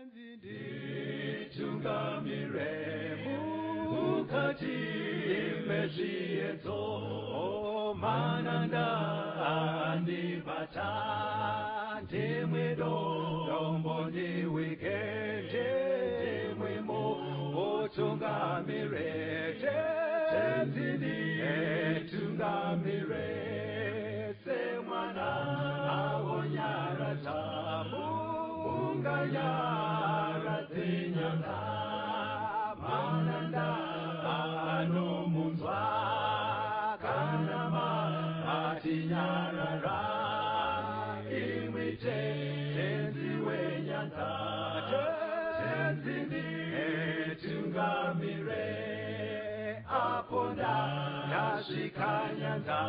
Nditungamire mukati mezviedzo, mananda andibata, ndimwe dombo ndiwike, ndimwe mutungamire, Tenzi nditungamire, semwana awonyaradza munganyaradze nyanga, mananda anomunzwa kana matinyarara, imwi Tenzi wenyanza, Tenzi nditungamire, apo ndasvika nyanza,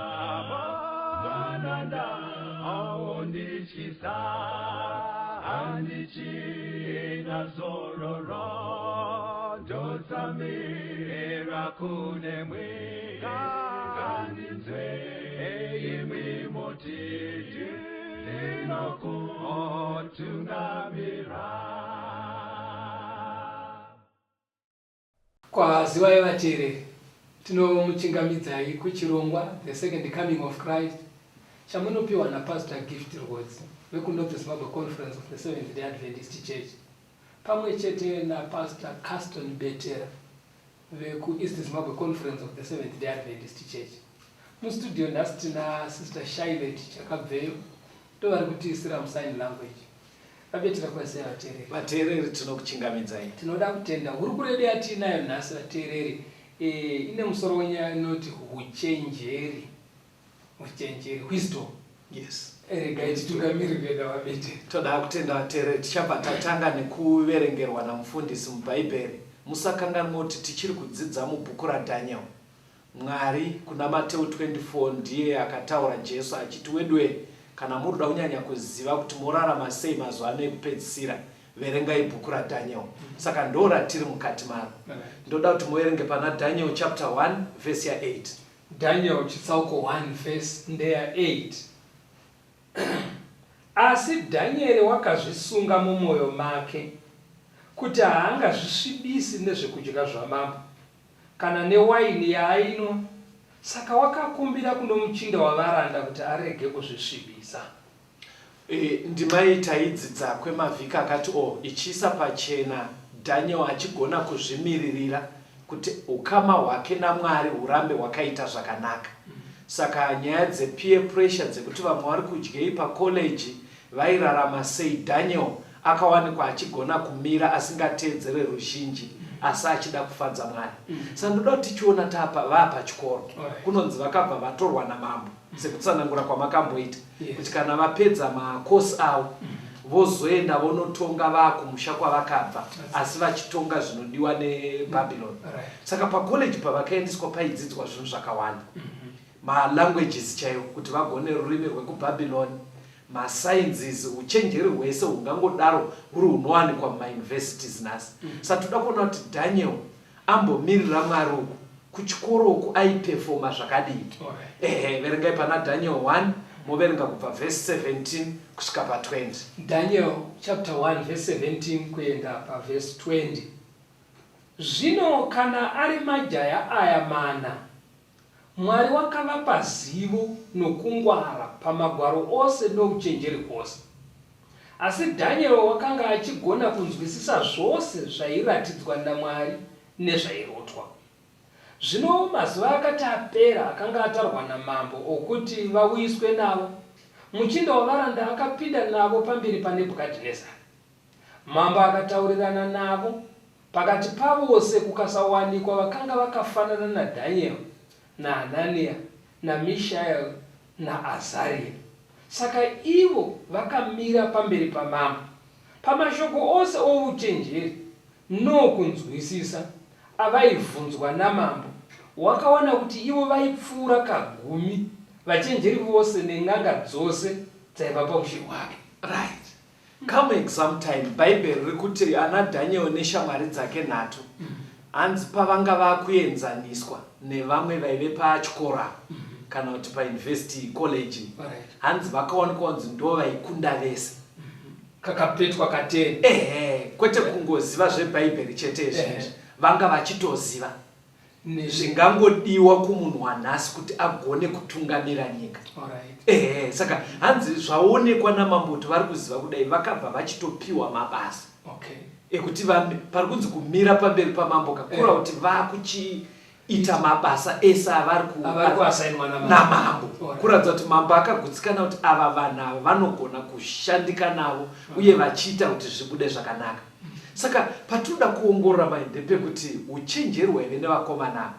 mananda aondityisa, handichina zororo, ndotsamira kunemwi, ngandinzwe imwi moti ndinokutungamira. Kwazivai vateereri, tinomuchingamidzai kuchirongwa The Second Coming of Christ chamunopiwa naPastor Gift Rwodzi vekuNorth Zimbabwe Conference of the Seventh Day Adventist Church pamwe chete naPastor Caston Betera vekuEast Zimbabwe Conference of the Seventh Day Adventist Church. Mustudio nhasi tina Sister Shylet Chakabveyo ndovari kutiisira musign language. VaBetera kwazivai vateereri. Vateereri tinokuchingamidzai. Tinoda kutenda hurukuro yedu yatiinayo nhasi vateereri e, ine musoro wenyaya inoti huchenjeri. Huchenjeri, wisdom. Yes. Regai titungamirire naVaBetera. Toda kutenda vateereri tichabva tatanga nekuverengerwa namufundisi mubhaibheri. Musakanganwa kuti tichiri kudzidza mubhuku raDaniel. Mwari kuna Mateu 24 ndiye akataura Jesu achiti weduwe kana muri kuda kunyanya kuziva kuti morarama sei mazuva ano ekupedzisira verengai bhuku raDaniel. Saka ndo ratiri mukati maro. Ndoda kuti muverenge pana Daniel chapter 1 verse ya 8. Daniel chitsauko 1 verse ndeya 8. Asi Dhanyeri wakazvisunga mumwoyo make kuti haangazvisvibisi nezvekudya zvamambo, kana newaini yaainwa, saka wakakumbira kunomuchinda wavaranda kuti arege kuzvisvibisa. E, ndima iyi taidzidza kwemavhiki akati o ichiisa pachena Daniel achigona kuzvimiririra kuti ukama hwake naMwari hurambe hwakaita zvakanaka. Saka nyaya dzepeer pressure dzekuti vamwe vari kudyei pacollege, vairarama sei, Daniel akawanikwa achigona kumira asingateedzere ruzhinji asi achida kufadza Mwari. Saka ndoda kuti tichiona tapa vaapachikoro kunonzi vakabva vatorwa namambo sekutsanangura kwamakamboita kuti kana vapedza makosi avo vozoenda vonotonga vaakumusha kwavakabva asi vachitonga zvinodiwa neBabylon. Saka pacollege pavakaendeswa paidzidzwa zvinhu zvakawanda, malanguages chaiwo kuti vagone rurimi rwekuBabylon, masciences, uchenjeri hwese hungangodaro huri hunowanikwa mumauniversities nhasi. Saka toda kuona kuti Daniel ambomirira Mwari uku kuchikoro uku aipefoma zvakadii. Ehe, verengai pana Daniel 1 moverenga kubva verse 17 kusvika pa 20. Daniel chapter 1 verse 17 kuenda paverse 20. Zvino kana ari majaya aya mana, Mwari wakavapa zivo nokungwara pamagwaro ose nouchenjeri hwose. Asi Dhanieri wakanga achigona kunzwisisa zvose zvairatidzwa naMwari nezvairotwa. Zvino mazuva akati apera akanga atarwa namambo okuti vauyiswe navo, muchinda wavaranda akapinda navo pamberi paNebhukadhinezari. Mambo akataurirana navo, pakati pavose kukasawanikwa vakanga vakafanana naDhanieri, naHanania, naMishaeri, naAzaria. Saka ivo vakamira pamberi pamambo. Pamashoko ose ouchenjeri nookunzwisisa avaibvunzwa namambo, wakawana kuti ivo vaipfuura kagumi vachenjeri vose nen'anga dzose dzaiva paushe hwake. Right. Come exam time, Bhaibheri riri kuti ana Daniel neshamwari dzake nhatu hanzi pavanga vakuenzaniswa nevamwe vaive pachikoro apa kana kuti pauniversity college, hanzi vakawanikwa kunzi ndo vaikunda vese. Kakapetwa kateni. Ehe, kwete kungoziva zveBhaibheri chete izvi, vanga vachitoziva zvingangodiwa kumunhu wanhasi kuti agone kutungamira nyika. Ehe, saka hanzi zvaonekwa namambo kuti vari kuziva kudai, vakabva vachitopiwa mabasa ekuti pari kunzi kumira pamberi pamambo kakura kuti vakuchiita mabasa ese avari namambo, kuratidza kuti mambo akagutsikana kuti ava vanhu ava vanogona kushandika navo uye vachiita kuti zvibude zvakanaka. Saka patinoda kuongorora mai ndepekuti uchenjeri hwaive nevakomana ava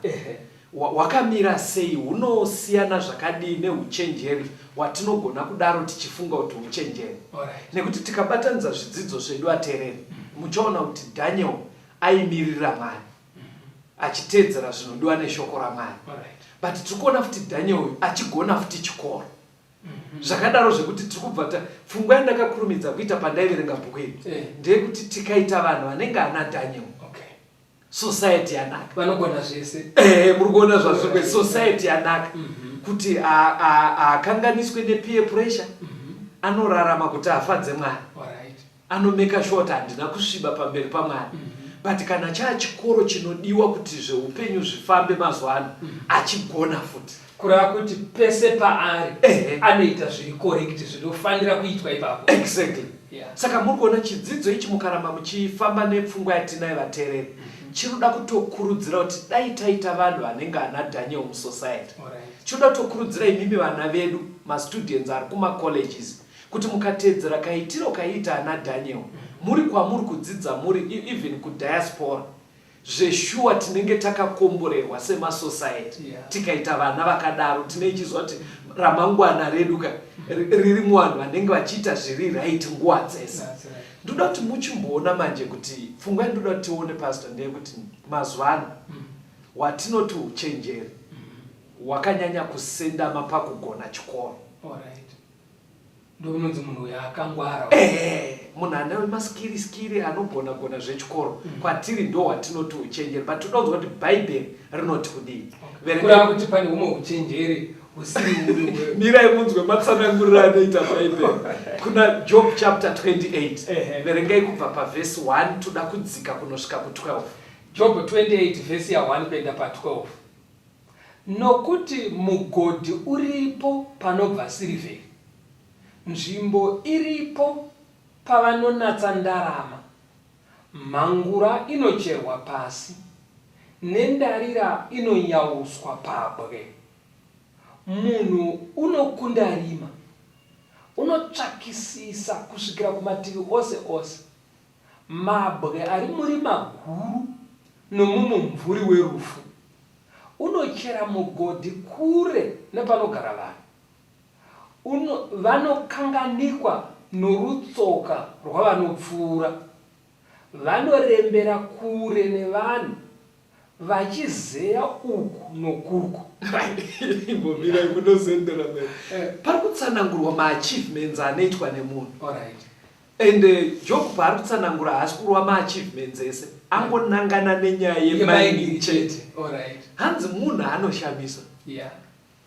hwakamira sei, hunosiyana zvakadii neuchenjeri hwatinogona kudaro tichifunga kuti uchenjeri. Nekuti tikabatanidza zvidzidzo zvedu vateereri, muchaona kuti Daniel aimiririra Mwari achiteedzera zvinodiwa neshoko raMwari. But tiri kuona futi Daniel uyu achigona futi chikoro. Zvakadaro zvekuti tiri kubva ta pfungwa yandakakurumidza kuita pandaiverenga bhuku iri ndeyekuti tikaita vanhu vanenge ana Daniel, society yanaka. Vanogona zvese. Muri kuona zvazviri, society yanaka kuti haakanganiswe nepeer pressure, anorarama kuti afadze Mwari, anomeka sure kuti handina kusviba pamberi paMwari. But kana chaachikoro chinodiwa kuti zveupenyu zvifambe mazuva ano, achigona futi. Kureva kuti pese paari anoita zviri correct, zvinofanira kuitwa ipapo. Exactly. Saka muri kuona chidzidzo ichi, mukaramba muchifamba nepfungwa yatinayo vateereri, chinoda kutokurudzira kuti dai taita vanhu vanenge ana Daniel musociety. Chinoda kutokurudzira imimi vana vedu, mastudents ari kumacolleges, kuti mukateedzera kaitiro kaiita ana Daniel muri kwamuri kudzidza muri even kudiaspora, zveshuwa tinenge takakomborerwa semasociety tikaita vana vakadaro. Tineichiziva kuti ramangwana redu ka riri muvanhu vanenge vachiita zviri right nguva dzese. Ndoda kuti muchimboona manje kuti pfungwa yandoda kuti tione, pastor, ndeyekuti mazuva ano watinoti uchenjeri hwakanyanya kusendama pakugona chikoro. Ndokunonzi munhu uyo akangwara. Ehe, munhu ane maskiri skiri, anogona gona zvechikoro, kwatiri ndo watinoti uchenjeri, but toda kunzwa kuti Bhaibheri rinoti kudii. Kureva kuti pane humwe uchenjeri husiri uri. Mirai munzwe matsananguriro anoita Bhaibheri kuna Job chapter 28. Verengai kubva pavhesi 1, toda kudzika kunosvika ku12. Job 28 vhesi ya1 kuenda pa12. Nokuti mugodhi uripo panobva sirivheri, nzvimbo iripo pavanonatsa ndarama, mhangura inocherwa pasi, nendarira inonyauswa pabwe. Munhu unokunda rima, unotsvakisisa kusvikira kumativi ose ose. Mabwe ari murima guru nomumumvuri werufu. Unochera mugodhi kure nepanogara vanhu. Uno, vanokanganikwa norutsoka rwavanopfuura. Vanorembera kure nevanhu, vachizeya uku nokuku. Imbomirai munozendera mberi. Pari kutsanangurwa maachievements anoitwa nemunhu. And Job paari kutsanangura haasi kurova maachievements ese, angonangana nenyaya yemining chete. Hanzi munhu anoshamisa.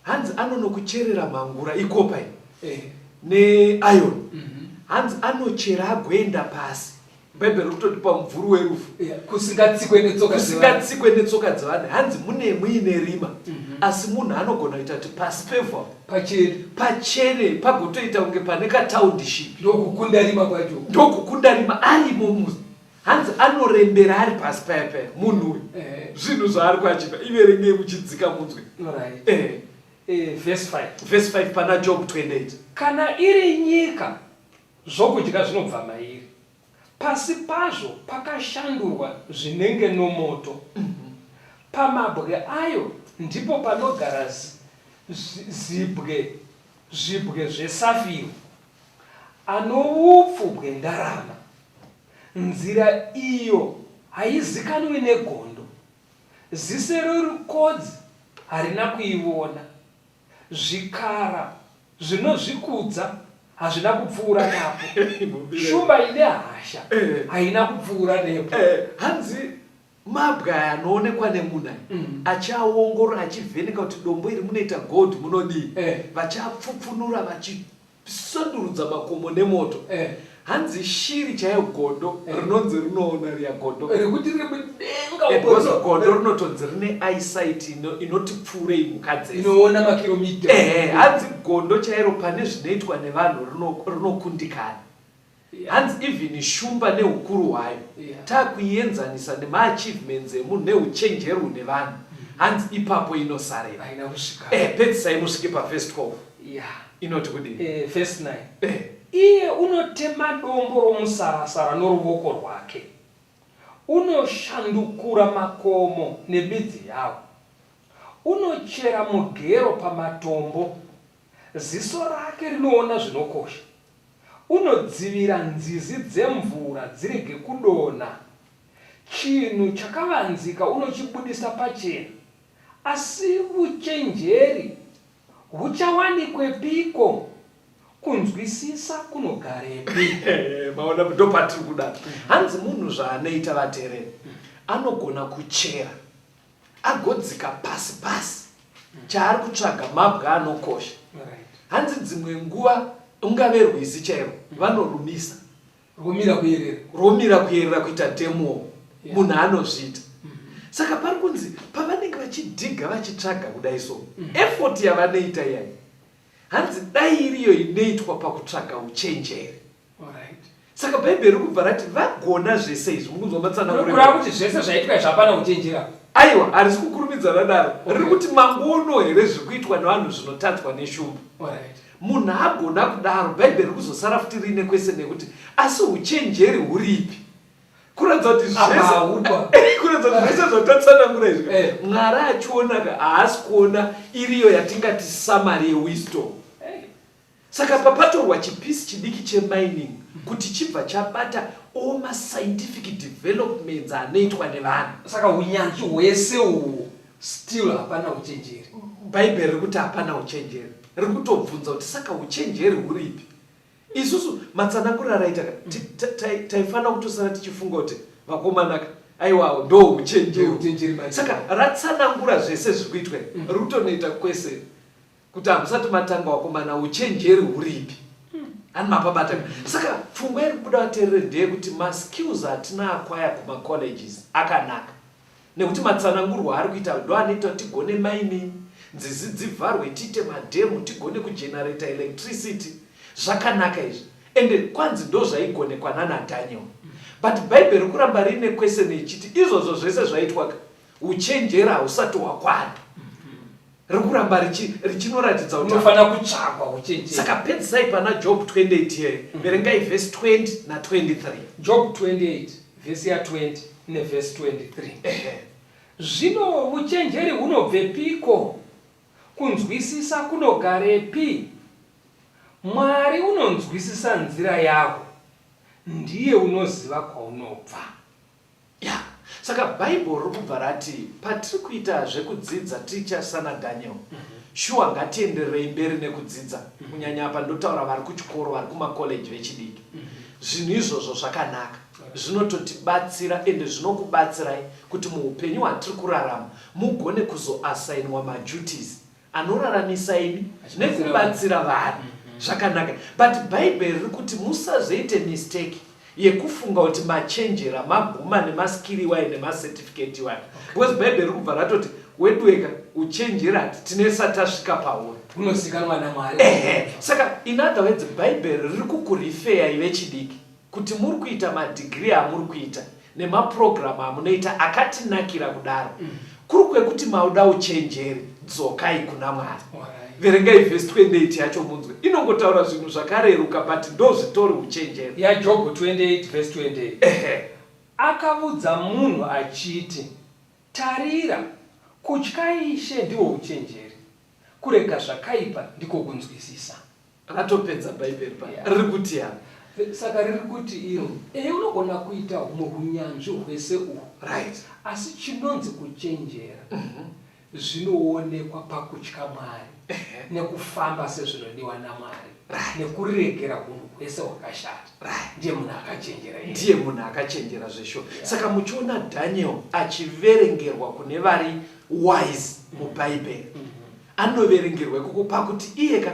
Hanzi anonokucherera mhangura ikopa iyi neiron. Hanzi anochera agoenda pasi. Bhaibheri riri kutoti pamumvuri werufu. Kusingatsikwe netsoka dzevanhu. Kusingatsikwe netsoka dzevanhu. Hanzi mune muine rima. Asi munhu anogona kuita kuti pasi pevhu apo pachene pachene pagotoita kunge pane kataundiship. Ndokukunda rima kwacho. Ndokukunda rima arimo mu hanzi anorembera ari pasi paya paya munhu uyu. Zvinhu zvaari kuachiva iverengei muchidzika munzwe. Verse 5. Verse 5 pana Job 28. Kana iri nyika, zvokudya zvinobva mairi, pasi pazvo pakashandurwa zvinenge nomoto. Pamabwe ayo ndipo panogara zibwe, zvibwe zvesafiro, anoupfu bwendarama. Nzira iyo haizikanwi negondo, ziso rerukodzi harina kuivona. Zvikara zvinozvikudza hazvina kupfuura napo, shumba ine hasha haina kupfuura nepo. Hanzi mabwe aya anoonekwa nemunhu aya achiaongorora, achivheneka kuti dombo iri munoita gold munodii, vachiapfupfunura, vachisandurudza makomo nemoto. Hanzi shiri chaiyo gondo rinonzi rinoona riya gondo. Rekuti riri mudenga Eh, uko because gondo rinotonzi rine eyesight inoti pfuurei mhuka dzese. Inoona makiromita. Ehe, hanzi gondo chairo pane zvinoitwa nevanhu rinokundikana. Hanzi even shumba neukuru hwayo takuienzanisa nemaachievements emunhu neuchenjeri hune vanhu, hanzi ipapo inosarira. Haina kusvika. Pedzisai musvike pavhesi 12. Inoti kudii? Vhesi 9. Iye unotema dombo romusarasara noruvoko rwake, unoshandukura makomo nemidzi yawo, unochera mugero pamatombo, ziso rake rinoona zvinokosha, unodzivira nzizi dzemvura dzirege kudonha, chinhu chakavanzika unochibudisa pachena, asi vuchenjeri huchawanikwepiko? Kunzwisisa kunogarepi? Maona, ndopatiri kuda. Hanzi munhu zvaanoita, vateereri, anogona kuchera agodzika pasi pasi, chaari kutsvaga mabwe anokosha. Hanzi dzimwe nguva ungave rwizi chairwo, vanorumisa. Rwomira kuyerera. Rwomira kuyerera kuita demo. Munhu anozviita. Saka pari kunzi pavanenge vachidhiga vachitsvaga kudai so, effort yavanoita iyai, hanzi dai iriyo inoitwa pakutsvaga uchenjeri. Saka Bhaibheri riri kubva rati vagona zvese izvi. Mukunzwa matsananguriro? Kureva kuti zvese zvaitwa izvi hapana uchenjera? Aiwa, harisi kukurumidza radaro. Riri kuti mangono here zviri kuitwa nevanhu zvinotadzwa neshumba. Munhu agona kudaro, Bhaibheri riri kuzosara futi riine kwese nekuti asi uchenjeri huripi? Kuratidza kuti Apa zvese haupa. Kuratidza kuti zvese zvatatsanangura izvi, Mwari achiona ka, haasi kuona iriyo yatingati summary yewisdom. Saka papatorwa chipisi chidiki chemining kuti chibva chabata all mascientific developments anoitwa nevanhu. Saka hunyanzvi hwese uhwu still hapana uchenjeri. Bhaibheri riri kuti hapana uchenjeri. Riri kutobvunza kuti saka uchenjeri huripi? Isusu matsananguriro araita ka, taifanira kutosara tichifunga kuti vakomana ka, aiwawo ndo uchenjeri. Ndo uchenjeri manje. Saka ratsanangura zvese zviri kuitwa, riri kutonoita kwese kuti hamusati matanga vakomana, uchenjeri huripi? Hani mapabata? Saka pfungwa iri kubuda, vateereri, ndeyekuti maskills atina acquire kumacolleges akanaka, nekuti matsanangurwo aari kuita ndo anoita kuti tigone mining, nzizi dzivharwe, tiite madhemu, tigone kugenerata electricity. Zvakanaka izvi, ende kwanzi ndo zvaigonekwa nana Daniel. But Bhaibheri riri kuramba riine question ichiti izvozvo zvese zvaitwa ka, uchenjeri hausati hwakwana. Riri kuramba richinoratidza kuti unofanira kutsvagwa uchenjeri. Saka pedzisai pana Job 28 here, verengai vhesi 20 na23. Job 28 vhesi ya20 nevhesi 23. Zvino uchenjeri hunobvepiko? Kunzwisisa kunogarepi? Mwari unonzwisisa nzira yahwo, ndiye unoziva kwaunobva. Ya, saka Bhaibheri riri kubva rati patiri kuita zvekudzidza ticha sana Daniel, shuwa ngatiendererei mberi nekudzidza, kunyanya apa ndotaura vari kuchikoro, vari kumakoleji vechidiki. Zvinhu izvozvo zvakanaka, zvinototibatsira, ende zvinokubatsirai kuti muupenyu hwatiri kurarama mugone kuzoasainwa maduties anoraramisa imi nekubatsira vanhu. Zvakanaka, but Bhaibheri riri kuti musazoite mistake yekufunga kuti machenjera maguma nemaskiri iwayo nemacertificate iwayo, because Bhaibheri riri kubva ratoti weduweka uchenjeri hati tinesa tasvika pauri. Unozikanwa naMwari. Ehe, saka in other words Bhaibheri riri kukurifeyai vechidiki kuti muri kuita madhigiri amuri kuita nemapurogiramu amunoita akatinakira kudaro, kuri kwekuti mauda uchenjeri, dzokai kuna Mwari. Verengai vhesi 28 yacho munzwe, inongotaura zvinhu zvakareruka, but ndo zvitori uchenjeri. YaJobho 28 vhesi 28. Akavudza munhu achiti, Tarira, kutya Ishe ndihwo uchenjeri, kurega zvakaipa ndiko kunzwisisa. Ratopedza Bhaibheri pa riri kuti ya. Saka riri kuti iro, ehe, unogona kuita humwe hunyanzvi hwese uhwu, asi chinonzi kuchenjera zvinoonekwa pakutya Mwari nekufamba sezvinodiwa naMwari nekuregera hunhu hwese hwakashata. Ndiye munhu akachenjera iyeye. Ndiye munhu akachenjera zveshuwa. Saka muchiona Daniel achiverengerwa kune vari wise muBhaibheri, anoverengerwa ikoko pakuti iye ka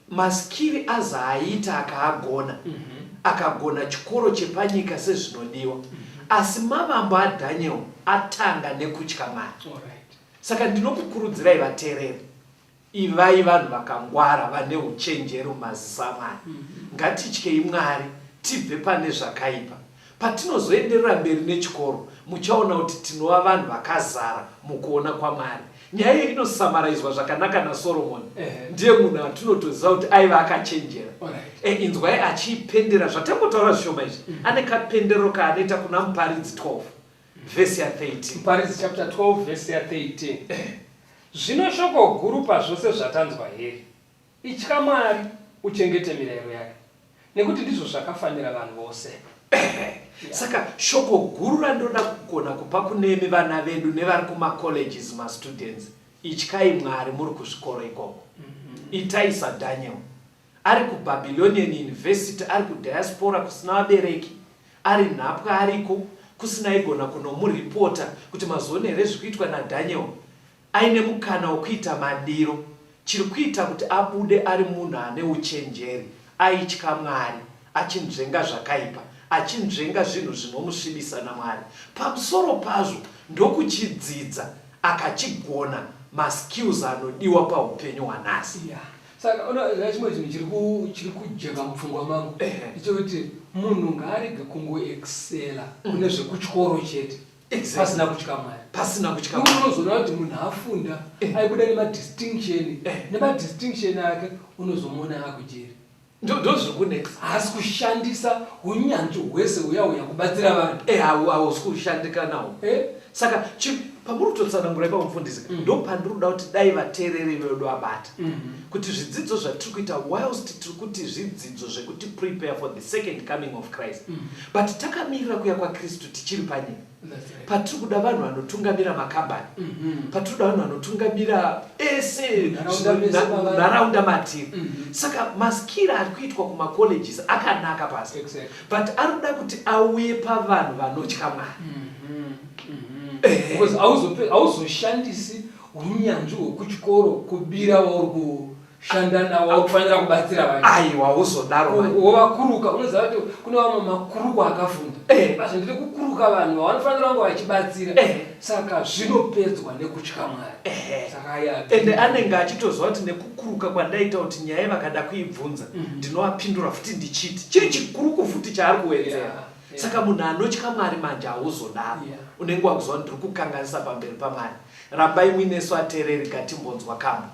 maskiri azaaita akaagona. Akagona chikoro chepanyika sezvinodiwa. Asi mavambo aDaniel atanga nekutya Mwari. Saka ndinokukurudzirai vateereri, ivai vanhu vakangwara vane uchenjeri mumaziso aMwari. Ngatityei Mwari tibve pane zvakaipa. Patinozoenderera mberi nechikoro, muchaona kuti tinova vanhu vakazara mukuona kwaMwari. Nyaya iyi inosamaraizwa zvakanaka naSoromoni. Ndiye munhu atinotoziva kuti aiva akachenjera. E, inzwai achiipendera zvatangotaura zvishoma izvi. Ane kapendero kaanoita kuna Muparidzi 12 vhesi ya 13. Muparidzi chapter 12 vhesi ya 13. Zvino shoko guru pazvose zvatanzwa heri, Itya Mwari, uchengete mirayiro yake, nekuti ndizvo zvakafanira vanhu vose. Saka shoko guru randinoda kugona kupa kunemi vana vedu nevari kumacolleges mastudents, ityai Mwari muri kuzvikoro ikoko. Itai saDaniel. Ari kuBabylonian University, ari kudiaspora kusina vabereki, ari nhapwa ariko, kusina aigona kunomuripota kuti mazoona here zviri kuitwa naDaniel. Aine mukana wekuita madiro, chiri kuita kuti abude ari munhu ane uchenjeri, aitya Mwari, achinzvenga zvakaipa, achinzvenga zvinhu zvinomusvibisa naMwari. Pamusoro pazvo, ndokuchidzidza, akachigona, maskills anodiwa paupenyu hwanhasi. Yeah. Saka unoziva chimwe chinhu chiri ku chiri kujeka mupfungwa mangu ndechekuti munhu ngaarege kungoexcela kune zvekuchikoro chete. Exactly. Pasina kutya Mwari. Pasina kutya Mwari. Unozoona kuti munhu afunda eh. aibuda nemadistinction eh. Nemadistinction ake unozomuona akujeri. Ndozviri kunetsa. Haasi kushandisa unyanzvi hwese huya huya kubatsira vanhu. Eh, hausi kushandika nawo. Eh? Saka pamuri kutotsanangura ipapo mufundisi ndopandiri kuda kuti dai vateereri vedu vabata kuti zvidzidzo zvatiri kuita whilst tiri kuti zvidzidzo zvekuti prepare for the second coming of Christ but takamirira kuya kwaKristu tichiri panyika patiri kuda vanhu vanotungamira makambani patiri kuda vanhu vanotungamira ese munharaunda matiri saka maskiri ari kuitwa kumacolleges akanaka pasi but ari kuda kuti auye pavanhu vanotya Mwari. Because hauzoshandisi unyanzvi hwekuchikoro kubira wauri kushanda nawo wauri kufanira kubatsira vacho. Aiwa hauzodaro mani. Wovakuruka unoziva kuti kune vamwe makuruku akafunda. Asi ndiri kukuruka vanhu vavanofanira kunge vachibatsira. Saka zvinopedzwa nekutya Mwari. Saka ya. Ende anenge achitoziva kuti nekukuruka kwandaita kuti nyaya vakada kuibvunza ndinovapindura futi ndichiti chiri chikuruku futi chaari kuwedzera. Saka munhu anotya Mwari manje hauzodaro. Unenge wakuziva kuti ndiri kukanganisa pamberi paMwari. Rambai muinesu ateereri gatimbonzwa kambo.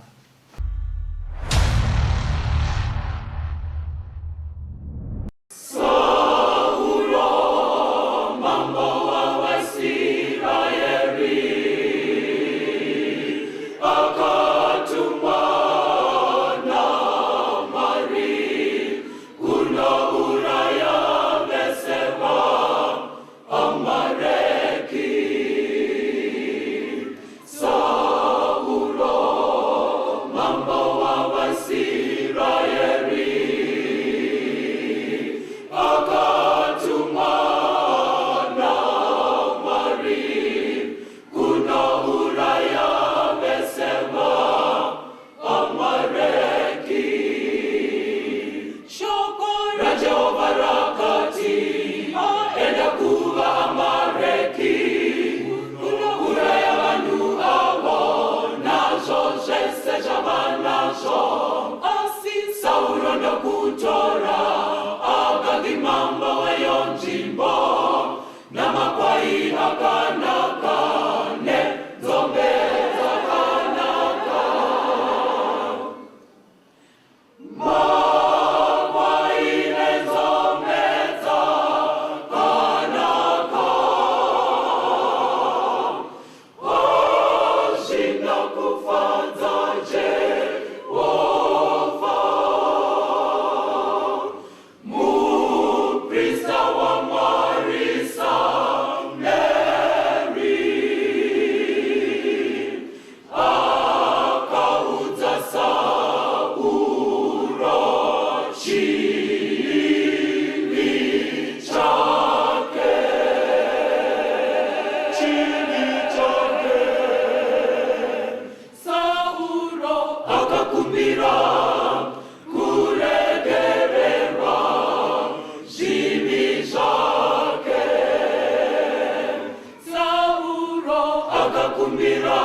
Akakumbira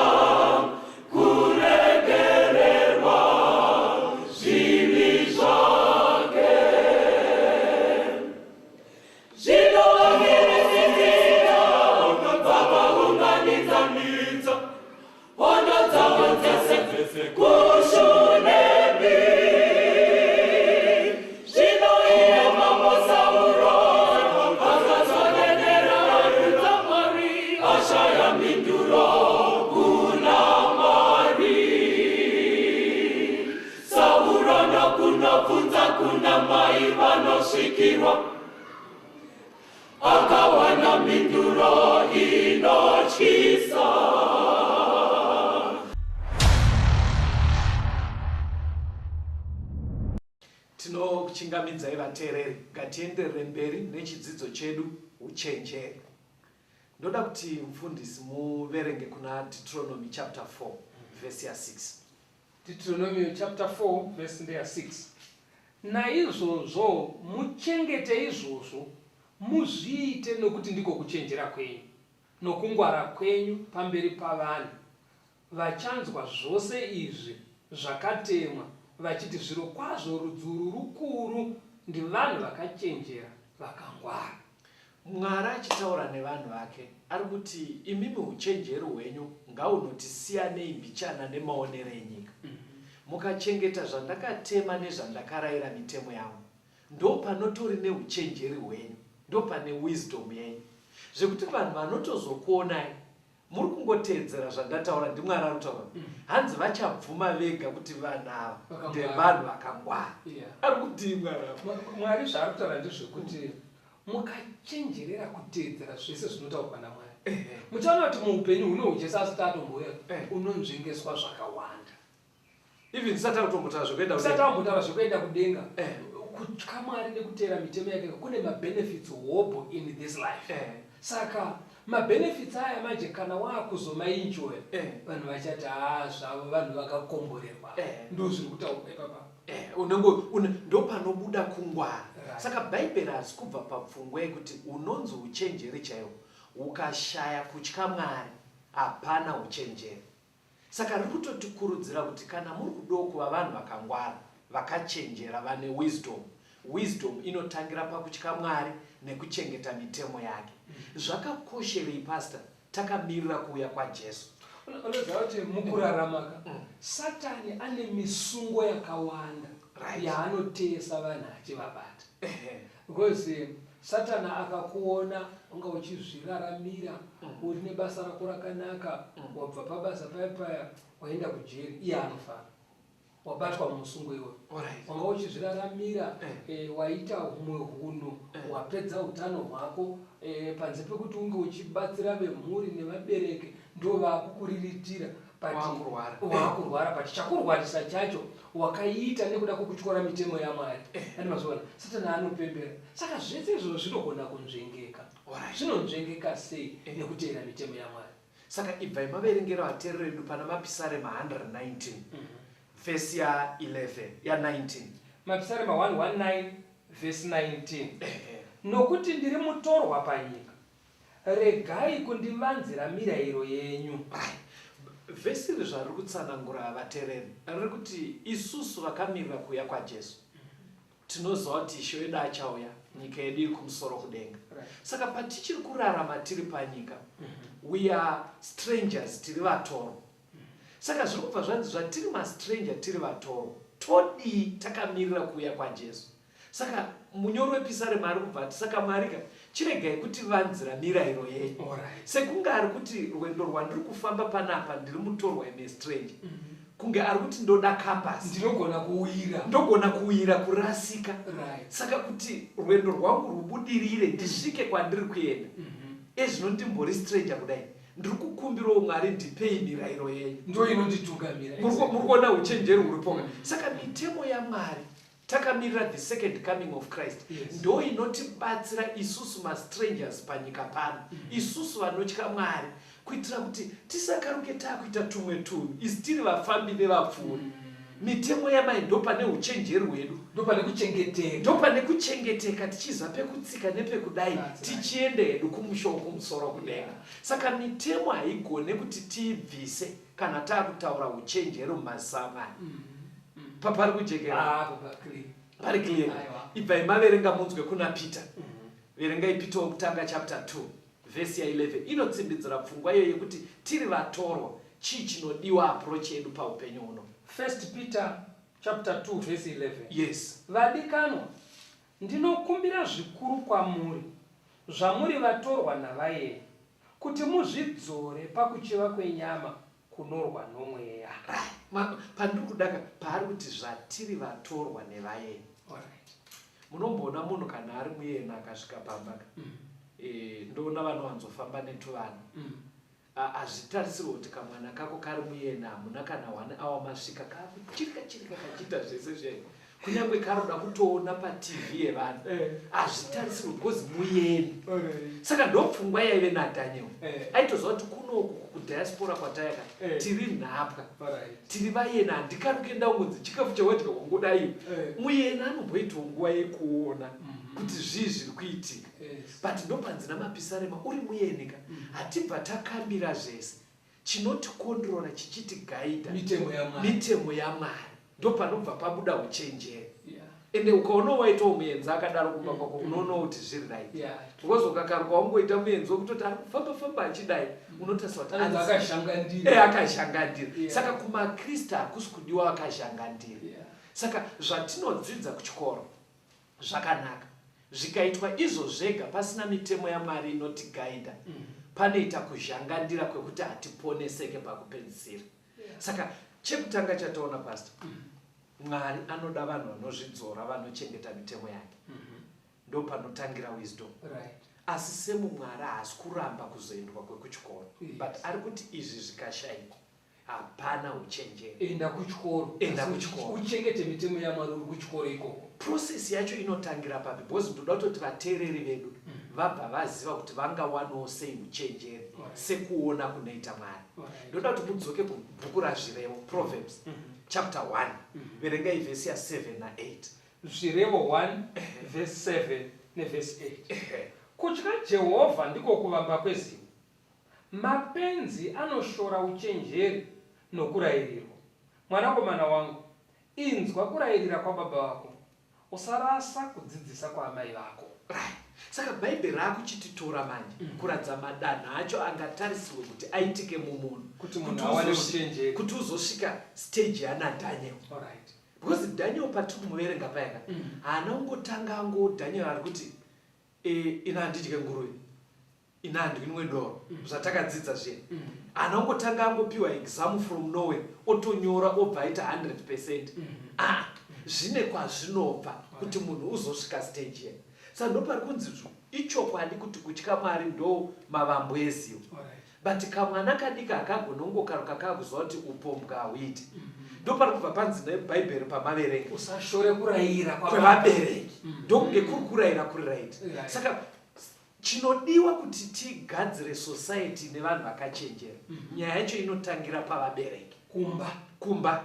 kuregererwa zvivi zvake. Zvino vaFiristia vakaunganidza hondo dzavo dzese kuShunemi. Zvino iye mambo Sauro akazonenera kuna Mwari, ashaya mhinduro kuna Mwari. Sauro ndokunobvunza kuna mai vanosvikirwa, akawana mhinduro inotyisa. Tinokuchingamidzai vateereri, ngatienderere mberi nechidzidzo chedu uchenjeri. Ndoda kuti mufundisi muverenge kuna Deuteronomy chapter 4 verse ya 6. Deuteronomio chapter 4 verse ndeya 6. Naizvozvo muchengete izvozvo, muzviite nokuti ndiko kuchenjera kwenyu nokungwara kwenyu pamberi pavanhu vachanzwa zvose izvi zvakatemwa, vachiti, Zvirokwazvo rudzi urwu rukuru ndivanhu vakachenjera vakangwara. Mwari achitaura nevanhu vake ari kuti imimi uchenjeri hwenyu ngaunoti siyanei mbichana nemaonero enyika. Mukachengeta zvandakatema nezvandakarayira mitemo yangu, ndopanotori neuchenjeri hwenyu, ndopane wisdom yenyu. Zvekuti vanhu vanotozokuonai muri kungoteedzera zvandataura, ndiMwari anotaura. Hanzi vachabvuma vega kuti vanhu ava ndevanhu vakangwara. Ari kutii Mwari apa? Mwari zvaari kutaura ndezvekuti mukachenjerera kuteedzera zvese zvinotaurwa naMwari, muchaona kuti muupenyu huno huJesu asati atombouya unonzvengeswa zvakawanda. Even tisati akutombotaura zvekuenda kudenga. Tisati ambotaura zvekuenda kudenga. Kutya Mwari nekuteera mitemo yake kune mabenefits hobho in this life. Saka mabenefits aya manje kana waakuzomaenjoya, vanhu vachati haa zvavo vanhu vakakomborerwa. Ndo zviri kutaurwa ipapa. Unenge ndopanobuda kungwara. Saka Bhaibheri harisi kubva papfungwa yekuti unonzi uchenjeri chaiwo ukashaya kutya Mwari hapana uchenjeri. Saka riri kutotikurudzira kuti kana muri kudawo kuva vanhu vakangwara, vakachenjera, vane wisdom, wisdom inotangira pakutya Mwari nekuchengeta mitemo yake. Zvakakosherei pastor takamirira kuuya kwaJesu? Unoziva kuti mukurarama ka, Satani ane misungo yakawanda yaanoteesa vanhu achivabata. Because Satani akakuona unga uchizviraramira, uri nebasa rako rakanaka, wabva pabasa paya paya waenda kujeri, iye anofara wabatwa mumusungo iwoyo. Wanga uchizviraramira, waita humwe hunhu, wapedza utano hwako, panze pekuti unge uchibatsira vemhuri nevabereki ndo vakukuriritira, but Wakurwara. Wakurwara, but chakurwarisa chacho wakaita nekuda kwekutyora mitemo yaMwari. Andi mazuva Satani anopembera. Saka zvese izvozvo zvinogona kunzvengeka. Zvinonzvengeka sei? Nekuteera mitemo yaMwari. Saka ibvai maverengero ateerero edu pana Mapisarema 119 vhesi ya 11 ya 19. Mapisarema 119 vhesi 19. Nokuti ndiri mutorwa panyika, regai kundivanzira mirayiro yenyu. Vhesi iri zvariri kutsanangura vateereri, riri kuti isusu vakamirira kuuya kwaJesu tinoziva kuti Ishe wedu achauya, nyika yedu iri kumusoro kudenga. Saka patichiri kurarama tiri panyika, we are strangers, tiri vatoro. Saka zviri kubva zvanzi zvatiri mastranger, tiri vatoro, todii takamirira kuuya kwaJesu? Saka munyori wepisarema ari kubva ati saka Mwari ka, chiregai kutivanzira mirayiro yenyu. Sekunge ari kuti rwendo rwandiri kufamba panapa ndiri mutorwa, im a stranger. Kunge ari kuti ndoda compass. Ndinogona kuwira. Ndogona kuwira, kurasika. Saka kuti rwendo rwangu rwubudirire, ndisvike kwandiri kuenda, ezvino ndimbori stranger kudai, ndiri kukumbirawo Mwari ndipei mirayiro yenyu. Ndo inonditungamira. Muri kuona uchenjeri huripo. Saka mitemo yaMwari takamirira the second coming of Christ ndo inotibatsira isusu mastrangers panyika pano, isusu vanotya Mwari, kuitira kuti tisakaruke taakuita tumwe tunhu isi tiri vafambi nevapfuuri. Mitemo yamai ndopane uchenjeri hwedu. Ndopane kuchengeteka. Ndopane kuchengeteka tichiziva pekutsika nepekudai tichienda hedu kumusha wokumusoro kudenga. Saka mitemo haigone kuti tiibvise kana taakutaura uchenjeri mumaziso aMwari. Papari kujekera? Ah, papa clear. Pari clear. Aiwa. Ibvai maverenga munzwe kuna Peter. Verengai Peter wokutanga chapter 2 vhesi ya 11 inotsimbidzira pfungwa iyoyo yekuti tiri vatorwa chii chinodiwa approach yedu paupenyu huno. First Peter chapter 2 verse 11. Yes. Vadikanwa, ndinokumbira zvikuru kwamuri, zvamuri vatorwa navaeni, kuti muzvidzore pakuchiva kwenyama kunorwa nomweya. Right. Ma, pandiri kudaka paari kuti zvatiri vatorwa nevaeni. Alright. Munomboona munhu kana ari muyeni akasvika pamba ka? E, ndoona vanowanzofamba netuvana. Hazvitarisirwe kuti kamwana kako kari muyeni hamuna kana one hour masvika kakuchirika chirika kachiita zvese zviya kunyange karoda kutoona patv yevanhu hazvitarisirwe because muyeni. Saka ndopfungwa yaive naDaniel. Aitoziva kuti kunoku kudiaspora kwatayaka tiri nhapwa, tiri vayeni, handikari kuenda kunzi chikafu chawadya wangodaiwo. Muyeni anomboitawo nguva yekuona kuti zvii zviri kuitika. But ndopanzi namapisarema uri muyeni ka, hatibva takambira zvese. Chinotikondrora chichitigaidha mitemo yaMwari. Mitemo yaMwari. Ndopanobva pabuda uchenjeri. Ende ukaonawo waitawo muenzi akadaro kumba kwako, unoonawo kuti zviri right. Because ukakaruka wangoita muenzi wekutoti ari kufamba famba achidai, unotarisa kuti Anonzi akazhangandira. Akazhangandira. Saka kumaKristu hakusi kudiwa akazhangandira. Saka zvatinodzidza kuchikoro zvakanaka. Zvikaitwa izvo zvega pasina mitemo yaMwari inotigaidha, panoita kuzhangandira kwekuti hatiponeseke pakupedzisira. Saka chekutanga chataona, Pastor, Mwari anoda vanhu vanozvidzora, vanochengeta mitemo yake. Ndopanotangira wisdom. Asi semu Mwari haasi kuramba kuzoendwa kwekuchikoro. But ari kuti izvi zvikashaikwa, hapana uchenjeri. Enda kuchikoro. Enda kuchikoro. Uchengete mitemo yaMwari uri kuchikoro ikoko. Process yacho inotangira papi? Because ndoda kutoti vateereri vedu vabva vaziva kuti vangawanawo sei uchenjeri sekuona kunoita Mwari. Ndoda kuti mudzoke kubhuku raZvirevo, Proverbs chapter 1. Verengai vhesi ya 7 na 8. Zvirevo 1 vhesi 7 nevhesi 8. Kutya Jehovha ndiko kuvamba kwezivo. Mapenzi anoshora uchenjeri nokurayirirwa. Mwanakomana wangu, inzwa kurayirira kwababa vako, usarasa kudzidzisa kwaamai vako. Right. Saka Bhaibheri raakuchititora manje kuratidza madanho acho angatarisirwe kuti aitike mumunhu Kuti munhu awane uchenjeri. kuti uzosvika stage yana Daniel. Because Daniel patiri kumuverenga paya ka, haana kungotanga ango Daniel ari kuti ina handidye nguruve, ina handinwe doro, zvatakadzidza zviya. Haana kungotanga angopiwa exam from nowhere otonyora obva aita 100%. Zvine kwazvinobva kuti munhu uzosvika stage iya. Saka ndopari kunzi ichokwadi kuti kutya Mwari ndo mavambo ezivo. But kamwana kadiki hakagoni kungokaruka kakuziva kuti upombwe hauiti. Ndopari kubva panzi neBhaibheri pamaverenga. Usashore kurayira kwevabereki. Ndokunge kuri kurayira kuri right. Saka chinodiwa kuti tigadzire society nevanhu vakachenjera. Nyaya yacho inotangira pavabereki. Kumba. Kumba.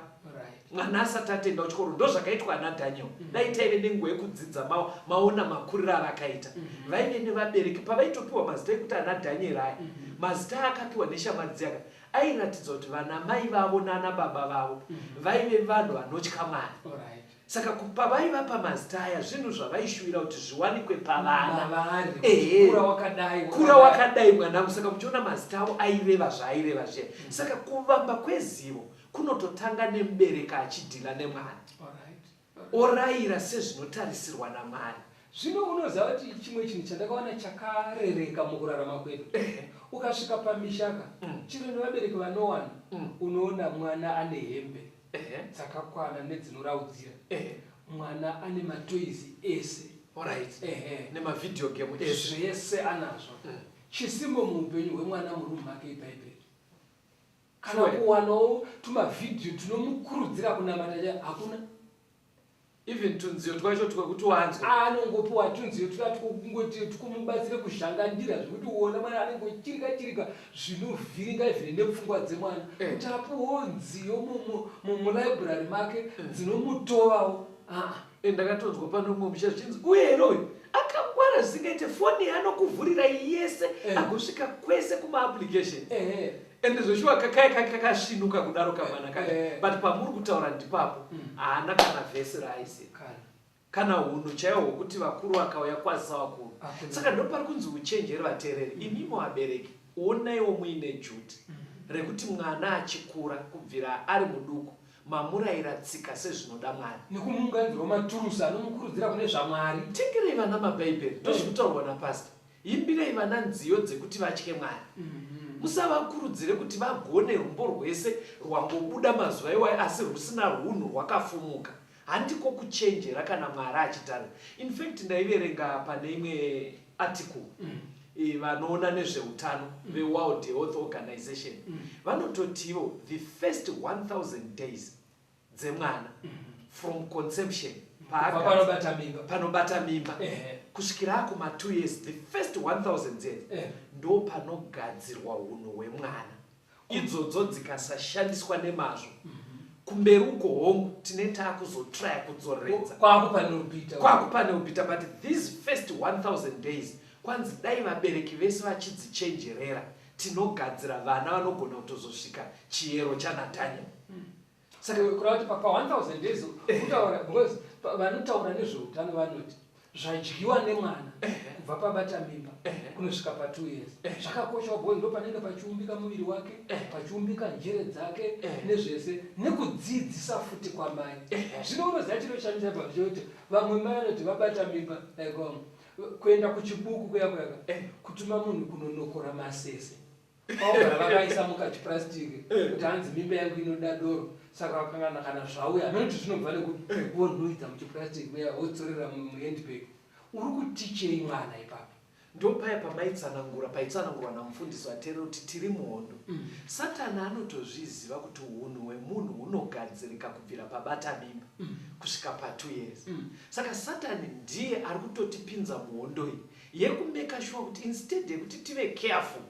Mwana asati atenda kuchikoro, ndozvakaitwa ana Daniel. Dai taive nenguva yekudzidza maona makuriro avakaita. Vaive nevabereki pavaitopiwa mazita ekuti ana Daniel aya. Mazita akapiwa neshamwari dziyaka airatidza kuti vana mai vavo nana baba vavo vaive vanhu vanotya Mwari. Saka pavaivapa mazita aya zvinhu zvavaishuvira kuti zviwanikwe pavana. Mavari, kura wakadai, Kura wakadai mwanangu. Saka muchiona mazita avo aireva zvaaireva zviya. Saka kuvamba kwezivo kunototanga nemubereki achidhila nemwana. Orayira sezvinotarisirwa naMwari. Zvino unoziva kuti chimwe chinhu chandakaona chakarereka mukurarama kwedu, ukasvika pamisha ka, chero nevabereki vanowana, unoona mwana ane hembe dzakakwana nedzinoraudzira, mwana ane matoizi ese. Nemavideo game ese. Zvese anazvo. Chisimbo muupenyu hwemwana murumu make iBhaibheri. Kana kuwanawo tumavhidhiyo tunomukurudzira kunamata cha hakuna. Even tunziyo twacho twekuti wanzwe. Anongopiwa tunziyo tuya twekungoti twekumubatsire kuzhangandira zvekuti uona mwana anenge ochirika chirika zvinovhiringa even nepfungwa dzemwana eh. Kuti apiwewo nziyo mulibrary make eh. Dzinomutovawo ah. Eh, ndakatonzwa pane umwe musha zvichinzi uye here uyu akangwara zvisingaite foni yaanokuvhurira yese agosvika kwese kumaapplication ende zveshuwa kakaya kake kakasvinuka kudaro kamwana kake eh. But pamuri kutaura ndipapo mm. haana kana vhesi raaiziva kana hunhu chaiwo hwokuti vakuru vakauya kwazisa vakuru. Saka ndo pari kunzi uchenjeri vateereri imimi vabereki onaiwo muine juti rekuti mwana achikura kubvira ari muduku mamurayira tsika sezvinoda Mwari. Nekumuunganidzirwa maturusi anomukurudzira kune zvaMwari. Tengerei vana mabhaibheri ndozvikutaurwa napastor. Imbirei vana nziyo dzekuti vatye Mwari. Musavakurudzire kuti vagone rumbo rwese rwangobuda mazuva iwayo asi rwusina rwunhu rwakafumuka. Handiko kuchenjera kana Mwari achitarira. In fact ndaiverenga pane imwe article mm. Vanoona nezveutano mm. veWorld Health Organization mm. vanototiwo the first 1000 days dzemwana mm. from conception panobata mimba, panobata mimba kusvikira akuma 2 years the first 1000 years ndo panogadzirwa unhu hwemwana. Idzodzo dzikasashandiswa nemazvo kumberi uko hongu tine taakuzotraya kudzoreredza kwakupanopita kwakupanopita but these first 1000 days kwanzi dai vabereki vese vachidzichenjerera tinogadzira vana vanogona kutozosvika chiyero chanaDaniel. Saka kureva kuti pa 1000 days kutaura because vanotaura nezveutano vanoti zvadyiwa nemwana kubva pabata mimba kunosvika pa 2 years zvakakosha because ndo panenge pachiumbika muviri wake, pachiumbika njere dzake nezvese nekudzidzisa futi kwamai. Zvino unoziva chiro chandisa pa chekuti vamwe mai vanoti vabata mimba like kuenda kuchibuku kuya kuyaka kutuma munhu kunonokora masese vaogara vakaisa mukachipurasitiki eh. kuti hanzi mimba yangu inoda doro saka vakangana kana zvauya hameno kuti zvinobva nekuti eh. vonhuidza muchipurasitiki muya vodzorera muhandbag uri kutichei mwana ipapo. Ndopaya pamaitsanangura paitsanangurwa namufundisi vatereri kuti tiri muhondo mm. Satani anotozviziva kuti unhu hwemunhu hunogadzirika kubvira pabata mimba mm. kusvika pa2 years mm. Saka Satani ndiye ari kutotipinza muhondo iyi yekumeka sure kuti instead yekuti tive careful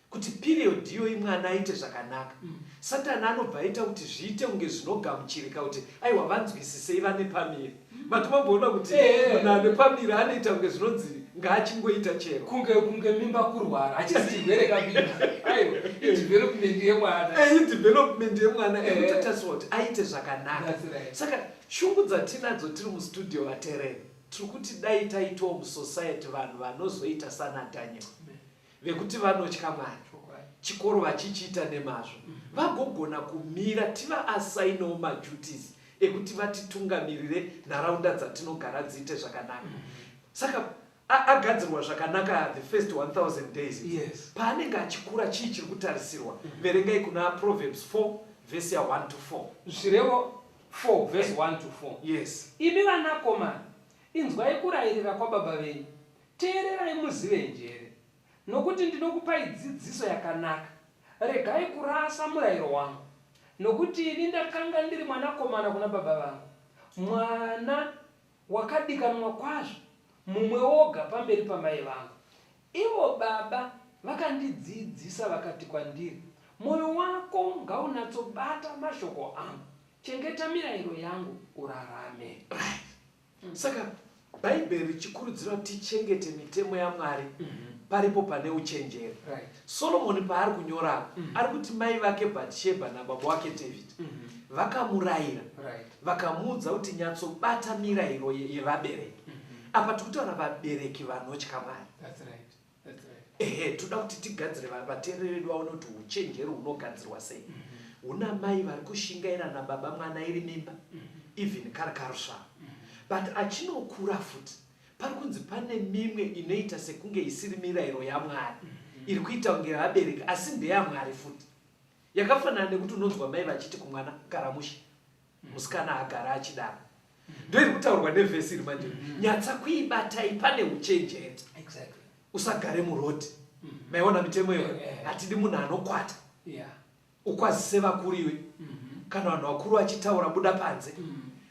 kuti period iyoyi mwana aite zvakanaka mm. Satani anobva aita kuti zviite kunge zvinogamuchirika kuti aiwa vanzwisisei vane pamiri mm. Mati mamboona kuti eh, munhu ane pamiri anoita kunge zvinonzi ngaachingoita chero kunge kunge mimba kurwara hachisi chirwere kamimba aiwa idevelopment yemwana eh, idevelopment yemwana ekutotariswa kuti aite zvakanaka. Saka shungu dzatinadzo tiri mustudio vatereri tiri kuti dai taitawo musociety vanhu vanozoita sana Daniel vekuti vanotya Mwari chikoro vachichiita nemazvo vagogona kumira tivaasainawo maduties ekuti vatitungamirire nharaunda dzatinogara dziite zvakanaka. Saka agadzirwa zvakanaka the first 1000 days yes. Paanenge achikura chii chiri kutarisirwa? Verengai kuna Proverbs 4 vhesi ya 1 to 4. Zvirevo 4 vhesi 1 to 4. Yes. Imi vanakomana, inzwai kurayirira kwababa venyu, teererai muzive njere. Nokuti ndinokupai dzidziso yakanaka, regai kurasa murayiro wangu. Nokuti ini ndakanga ndiri mwanakomana kuna baba vangu, mwana wakadikanwa kwazvo, mumwe woga pamberi pamai vangu. Ivo baba vakandidzidzisa vakati kwandiri, Mwoyo wako ngaunatsobata mashoko angu, chengeta mirayiro yangu urarame. Right. Saka Bhaibheri richikurudzira kuti tichengete mitemo yaMwari mm -hmm. paripo pane uchenjeri. Right. Solomoni paari kunyora mm -hmm. ari kuti mai vake Bathsheba nababa wake David mm -hmm. vakamurayira right. Vakamuudza kuti nyatsobata mirayiro yevabereki mm -hmm. Apa tiri kutaura vabereki vanotya Mwari. That's right. That's right. Ehe, toda kuti tigadzire vateereri vedu vaone kuti uchenjeri hunogadzirwa sei. Huna mai vari kushingaira nababa mwana iri mimba even kari karusvava but achinokura futi pari kunzi pane mimwe inoita sekunge isiri mirayiro yaMwari iri kuita kunge vabereki asi ndeyamwari futi yakafanana nekuti unonzwa mai vachiti kumwana gara mushe musikana agara achidaro ndoiri kutaurwa nevhesi iri manje nyatsa kuibatai pane uchenjeri. Exactly. Usagare muroad. Maiona mitemo iyo hatidi munhu anokwata. Yeah. Ukwazise vakuru iwe. Kana vanhu vakuru vachitaura buda panze.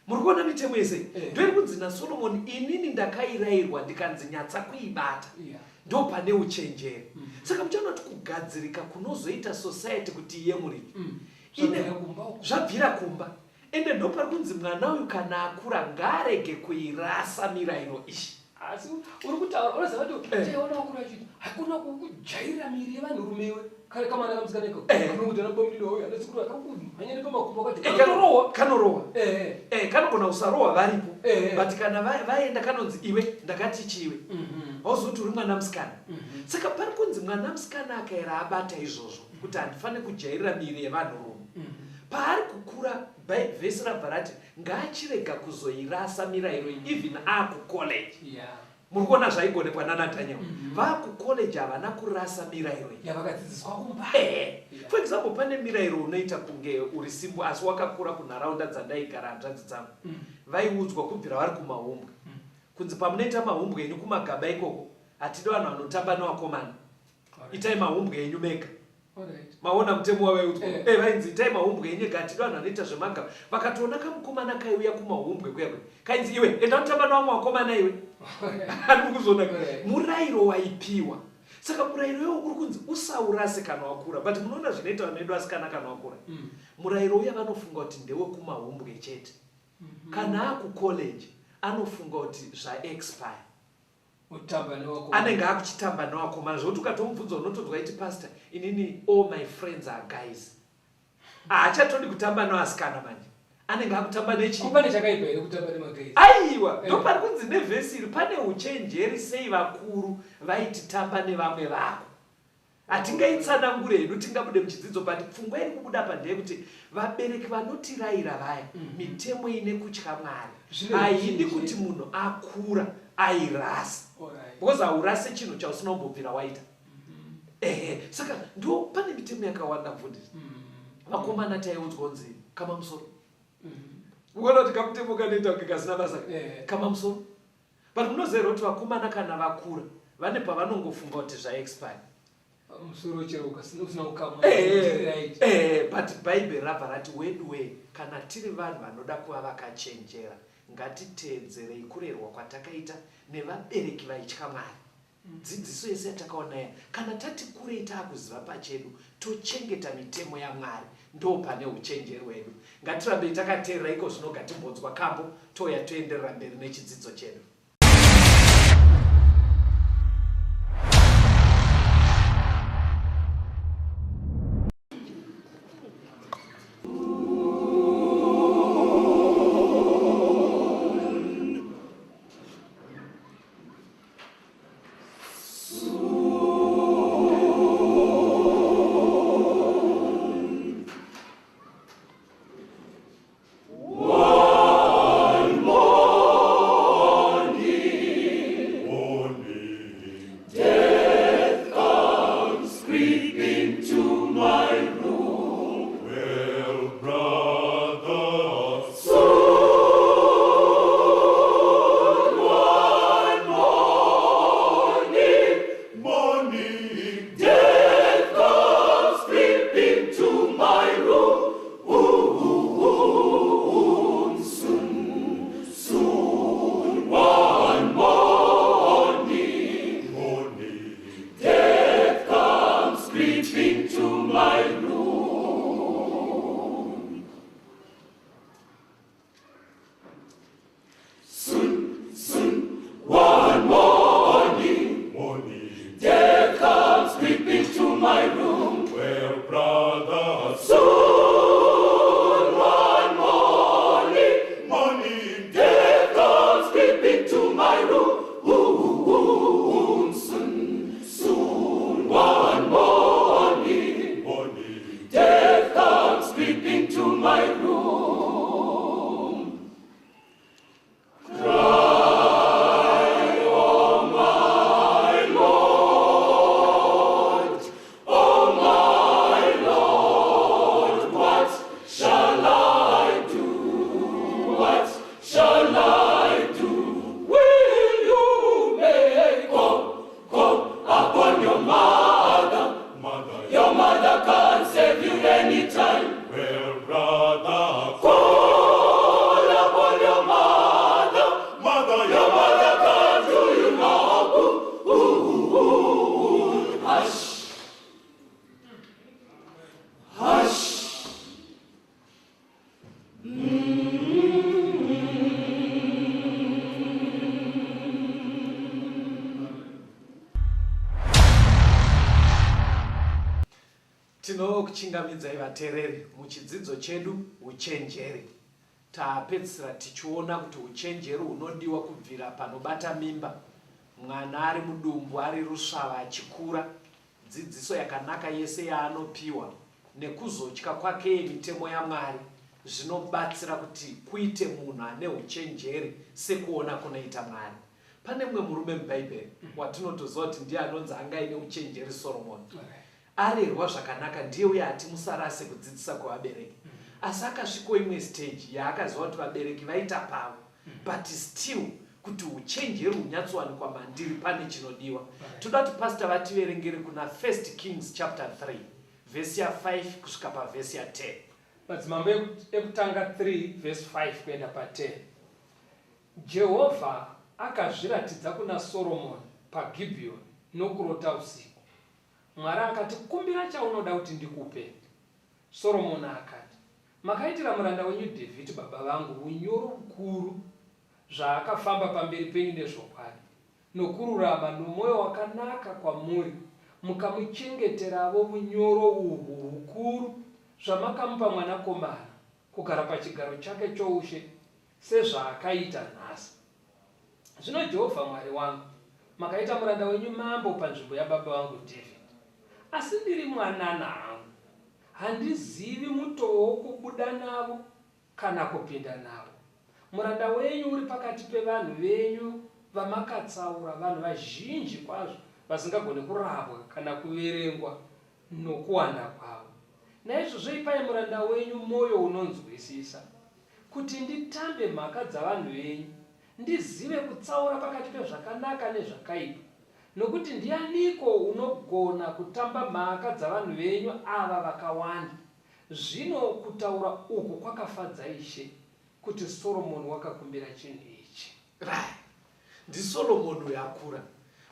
Muri kuona mitemo yese Eh. ndoiri kunzi naSolomoni, inini ndakairayirwa ndikanzi nyatsa kuibata. Ndo pane uchenjeri. Saka muchaona kuti kugadzirika kunozoita society kuti iyemurike Zvabvira kumba uko. Zvabvira kumba. Ende ndo pari kunzi mwana uyu kana akura ngaarege kuirasa mirayiro iyi. Asi uri kutaura unoziva kuti chaiona wakura achiti hakuna kujairira miri yevanhurume iwe. Kare kamwana kamusikana iko kanokuti ana bamudini wauya ana sekuru akakumhanya nepamakumbo akati kanorohwa. Kanorohwa. Kanogona kusarohwa varipo. But kana vaenda kanonzi iwe ndakati chiwe. Hauzoti uri mwana musikana. Saka pari kunzi mwana musikana akaera abata izvozvo kuti handifaniri kujairira miri yevanhurume. Paari kukura vhesi rabva rati ngaachirega kuzoirasa mirayiro iyi even akucollege. Muri kuona zvaigonekwa nana Daniel. Vakucollege havana kurasa mirayiro iyi. Yavakadzidziswa kumba. For example, pane mirayiro unoita kunge uri simbo asi wakakura kunharaunda dzandaigara hanzvadzi dzangu. Vaiudzwa kubvira vari kumahumbwe. Kunzi pamunoita mahumbwe enyu kumagaba ikoko hatidi vanhu vanotamba nevakomana. Itai mahumbwe enyu mega. Maona mutemo wavaiudzwa. Vainzi itai mahumbwe enyu ega, hatidi vanhu vanoita zvemagaba. Vakatoona kamukomana kaiuya kumahumbwe kuya kuya. Kainzi iwe enda unotamba nevamwe vakomana iwe. Ari kuzviona. Murayiro waipiwa. Saka murayiro iwo uri kunzi usaurase kana wakura. But munoona zvinoita vana vedu vasikana kana wakura. Murayiro uya vanofunga kuti ndewekumahumbwe chete. Kana akucollege anofunga kuti zvaexpire. Otamba nevakomana. Anenge akuchitamba nevakomana zvekuti ukatomubvunza unotonzwa iti pastor inini all my friends are guys. Haachatodi kutamba nevasikana manje. Anenge akutamba nechi. Ko pane chakaipa here kutamba nemaguys? Aiwa, ndopari kunzi nevhesi iri pane uchenjeri sei vakuru vaiti tamba nevamwe vako. Hatingaitsanangure hedu tingabude muchidzidzo but pfungwa iri kubuda apa ndeyekuti vabereki vanotirayira vaya mitemo ine kutya Mwari Zvine haidi uchenjeri. kuti munhu akura airasa because haurase chinhu chausina kumbobvira waita. Ehe, saka ndo pane mitemo yakawanda mfundisi. Vakomana taiudzwa kunzi kama musoro. Ukaona kuti kamutemo kanoita kunge kasina basa kama musoro. But munoziva here kuti vakomana kana vakura vane pavanongofunga kuti zvaexpire. Musoro chero usina kukamwa, tiri right. But Bhaibheri rabva rati weduwee kana tiri vanhu vanoda kuva vakachenjera ngatiteedzerei kurerwa kwatakaita nevabereki vaitya Mwari. Dzidziso yese yatakaona iya kana tati kurei taakuziva pachedu tochengeta mitemo yaMwari ndopane uchenjeri hwedu. Ngatirambei takateerera ikozvino gatimbonzwa kambo touya toenderera mberi nechidzidzo chedu. Tinokuchingamidzai vateereri muchidzidzo chedu Uchenjeri. Tapedzisira tichiona kuti uchenjeri hunodiwa kubvira panobata mimba, mwana ari mudumbu ari rusvava achikura, dzidziso yakanaka yese yaanopiwa nekuzotya kwakeye mitemo yaMwari zvinobatsira kuti kuite munhu ane uchenjeri sekuona kunoita Mwari. Pane mumwe murume muBhaibheri watinotoziva kuti ndiye anonzi anga aine uchenjeri Soromoni. Arerwa zvakanaka ndiye uye ati musarase kudzidzisa kwevabereki. Asi akasvikawo imwe stage yaakaziva kuti vabereki vaita pavo but still kuti uchenjeri hunyatsowanikwa mandiri pane chinodiwa. Toda kuti pastor vativerengere kuna First Kings chapter 3 vhesi ya 5 kusvika pavhesi ya 10. Madzimambo ekutanga 3 vhesi 5 kuenda pa10. Jehovha akazviratidza kuna Soromoni paGibhiyoni nokurota usiku. Mwari akati, Kumbira chaunoda kuti ndikupe. Soromoni akati, Makaitira muranda wenyu Dhavhidhi baba vangu unyoro ukuru, zvaakafamba pamberi penyu nezvokwadi, nokururama, nomwoyo wakanaka kwamuri, mukamuchengeteravo unyoro uhwu hukuru, zvamakamupa mwanakomana kugara pachigaro chake choushe sezvaakaita nhasi. Zvino Jehovha Mwari wangu, makaita muranda wenyu mambo panzvimbo yababa vangu Dhavhidhi. Asi ndiri mwanana hangu, handizivi mutoo wokubuda navo kana kupinda navo. Muranda wenyu uri pakati pevanhu venyu vamakatsaura, vanhu vazhinji kwazvo vasingagoni kurapwa kana kuverengwa nokuwanda kwavo. Naizvozvo ipai muranda wenyu mwoyo unonzwisisa, kuti nditambe mhaka dzavanhu venyu, ndizive kutsaura pakati pezvakanaka nezvakaipa. Nokuti ndianiko unogona kutamba mhaka dzavanhu venyu ava vakawanda? Zvino kutaura uku kwakafadza Ishe, kuti Soromoni wakakumbira chinhu ichi. Right. NdiSolomoni uyo akura.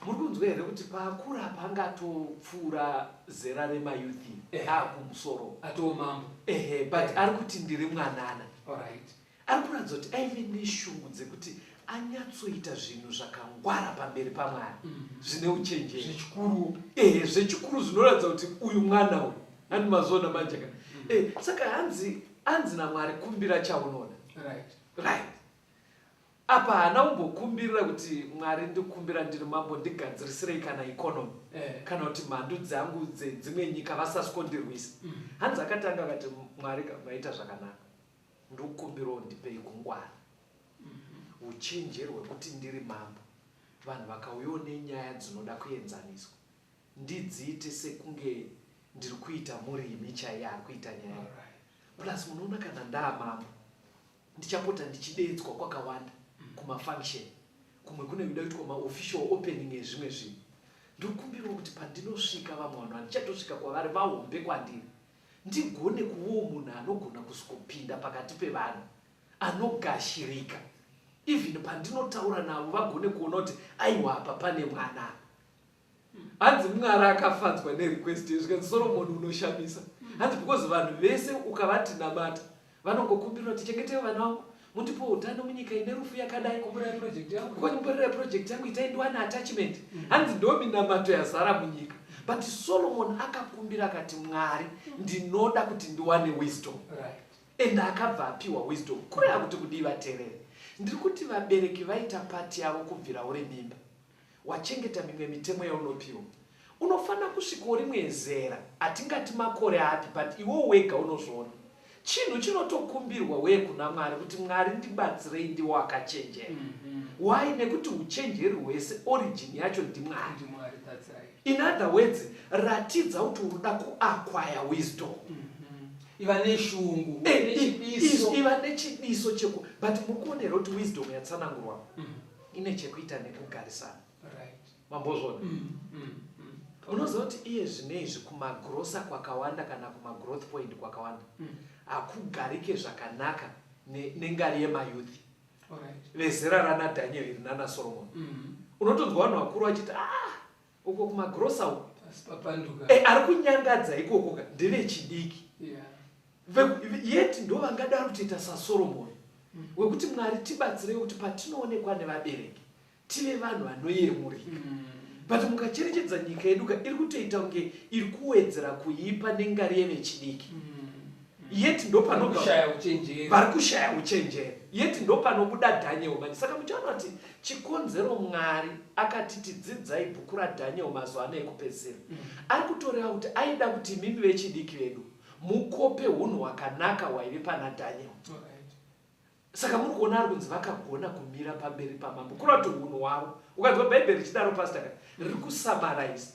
Muri kunzwa here kuti paakura apa anga atopfuura zera remayouth Eh. akumusoro. Atoo mambo. Ehe, but Eh. ari kuti ndiri mwanana. Alright. Ari kuratidza kuti aive neshungu dzekuti anyatsoita zvinhu zvakangwara pamberi paMwari zvine uchenjeri. Zvechikuru. Ehe, zvechikuru zvinoratidza kuti uyu mwana uyu. Handi mazviona manje ka. Eh, saka hanzi anzi naMwari kumbira chaunoda. Right. Right. Apa haana kumbokumbirira kuti Mwari ndikumbira ndiri mambo ndigadzirisirei kana economy eh. kana kuti mhandu dzangu dzedzimwe nyika vasaskondirwisa. Hanzi akatanga akati Mwari maita zvakanaka ndokumbirawo ndipei kungwara uchenjeri hwekuti ndiri mambo vanhu vakauyawo nenyaya dzinoda kuenzaniswa ndidziite sekunge ndiri kuita murimi chaiye ari kuita nyaya plus munoona kana ndaamambo Ndichapota ndichideedzwa kwakawanda kumafunction kumwe kune kuda kuitwa maofficial opening ezvimwe zvinhu. Ndokumbirawo kuti pandinosvika vamwe vanhu handichatosvika kwavari vahombe kwandiri ndigone kuvawo munhu anogona kusvikopinda pakati pevanhu anogashirika even pandinotaura navo vagone kuona kuti aiwa apa pane mwana apa. Hanzi Mwari akafadzwa nerequest iyi zvikanzi Solomon unoshamisa. Hanzi because vanhu vese ukavati namata vanongokumbirira kuti chengetei vana vangu mundipe utano munyika ine rufu yakadai. Kumburai project yangu. Kumburai project yangu itai ndiwane attachment. Hanzi ndo minamato yazara munyika. But Solomon akakumbira akati Mwari ndinoda kuti ndiwane wisdom. Right. And akabva apiwa wisdom. Kureva kuti kudii vatereri? Ndiri kuti vabereki vaita part yavo kubvira uri mimba. Wachengeta mimwe mitemo yaunopiwa. Unofanira kusvikawo rimwe zera, hatingati makore api but iwewo wega unozviona. Chinhu chinotokumbirwa wee kuna Mwari kuti Mwari ndibatsirei ndiwe wakachenjera. Why? Nekuti huchenjeri hwese origin yacho ndiMwari. NdiMwari, that's right. In other words, ratidza kuti unoda kuacquire wisdom. Iva neshungu, nechidiso. Iva nechidiso cheku but muri kuona here kuti wisdom yatsanangurwa ine chekuita nekugarisana. Right. Mambozviona? Unoziva kuti iye zvino izvi kumagrosa kwakawanda kana kumagrowth point kwakawanda hakugarike zvakanaka nengari yemayouth Alright. vezera rana Daniel iri nana Solomon. Unotonzwa vanhu vakuru vachiti ah uko kumagrosa uko Pasi papanduka. Ari kunyangadza ikoko ka ndevechidiki. Yeah. Yet ndo vangadaro kutoita saSoromoni wekuti Mwari tibatsirei kuti patinoonekwa nevabereki tive vanhu vanoyemurika. But mukacherechedza nyika yedu ka iri kutoita kunge iri kuwedzera kuipa nengari yevechidiki. Yet ndopanobva Kushaya uchenjeri. Vari kushaya uchenjeri. Yet ndopanobuda Daniel manje. Saka muchaona kuti chikonzero Mwari akatiti dzidzai bhuku raDaniel mazuva ano ekupedzisira. Ari kutoreva kuti aida kuti imimi vechidiki vedu mukope hunhu hwakanaka hwaive pana Daniel. Saka muri kuona ari kunzi vakagona kumira pamberi pamambo. Kureva kuti hunhu hwavo. Ukanzwa Bhaibheri richidaro pastor ka, riri kusummarize.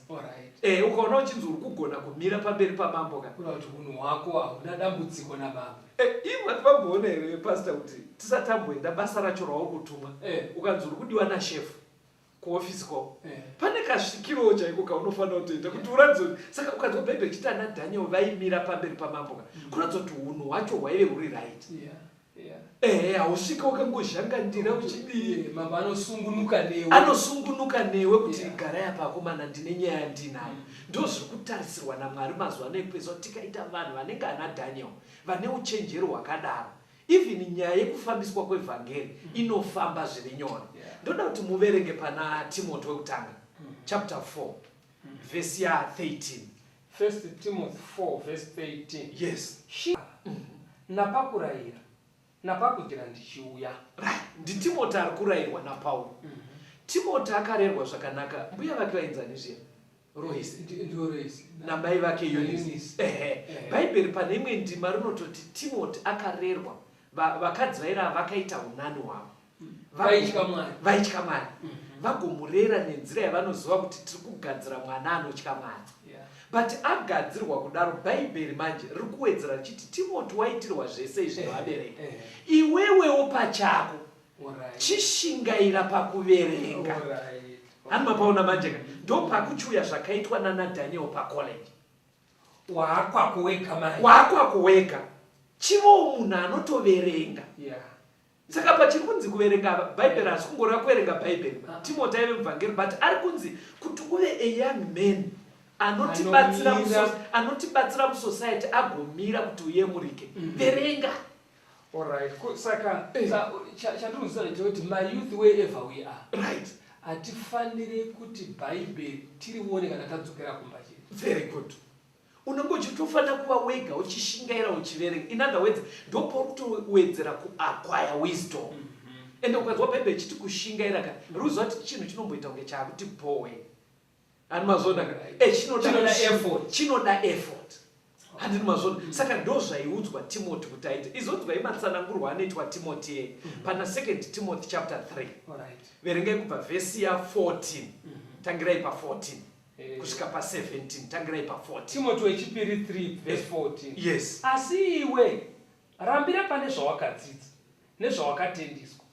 Eh, ukaona uchinzi uri kugona kumira pamberi pamambo ka. Kureva kuti hunhu hwako hauna dambudziko namambo. Eh, imwe vamboona here pastor kuti tisati tamboenda basa racho rauri kutumwa. Ukanzi uri kudiwa nashefu kuofisi kwavo. Pane kasvikirowo chaiko kaunofanira kutoita kuti uratidze kuti saka ukanzwa Bhaibheri richiti ana Daniel vaimira pamberi pamambo ka. Kuratidza kuti hunhu hwacho hwaive huri right. Ehe, hausvike wakangozhangandira uchidii. Mambo anosungunuka newe. Anosungunuka newe kuti garai apa akomana ndine nyaya yandinayo. Ndozviri kutarisirwa naMwari mazuva ano ekupedzisira kuti tikaita vanhu vanenge ana Daniel vane uchenjeri hwakadaro even nyaya yekufambiswa kwevhangeri inofamba zviri nyore. Ndoda kuti muverenge pana Timoti wekutanga chapter 4 vhesi ya 13. First Timothy 4 verse 13. Yes. Shi napakurayira napakugira ndichiuya. Right. NdiTimoti ari kurayirwa naPauro. Timoti akarerwa zvakanaka. Mbuya vake vainzani zviya? Roisi. NdiRoisi. Namai vake Eunice. Eunice. Ehe. Bhaibheri pane imwe ndima rinototi Timoti akarerwa vakadzi vairava vakaita unani hwavo. Vaitya Mwari. Vaitya Mwari. Vagomurera nenzira yavanoziva kuti tiri kugadzira mwana anotya Mwari. But agadzirwa kudaro, Bhaibheri manje riri kuwedzera richiti Timoti waitirwa zvese izvi nevabereki. Iwewewo pachako chishingaira pakuverenga. Hani mapaona manje ka? Ndopakuchiuya zvakaitwa nana Daniel pacollege. Waakwako wega manje. Waakwako wega. Chivawo munhu anotoverenga. Saka pachiri kunzi kuverenga apa, Bhaibheri harisi kungoreva kuverenga Bhaibheri. Timoti aive muvhangeri, but ari kunzi kuti uve a young man anotibatsira anotibatsira musociety agomira kuti uyemurike. Verenga. Alright. Saka chandiri ndechekuti mayouth wherever we are. Hatifanire kuti Bhaibheri tirione kana tadzokera kumba chete. Very good. Unenge uchitofanira kuva wega uchishingaira uchiverenga. In other words, ndopauri kutowedzera kuacquire wisdom. Ende ukanzwa Bhaibheri ichiti kushingaira ka, ruziva kuti chinhu chinomboita kunge chaakuti bhowe. Hani mazviona ka? Chinoda effort. Chinoda effort. Handini mazviona? Saka ndozvaiudzwa Timoti kuti aite. Izonzwai matsanangurwo anoitwa Timoti iyeye pana 2 Timothy chapter 3. Verengai kubva vhesi ya 14. Tangirai pa 14. Kusvika pa 17. Tangirai pa 14. Timoti wechipiri 3 verse 14. Yes. Asi iwe rambira pane zvawakadzidza nezvawakatendiswa,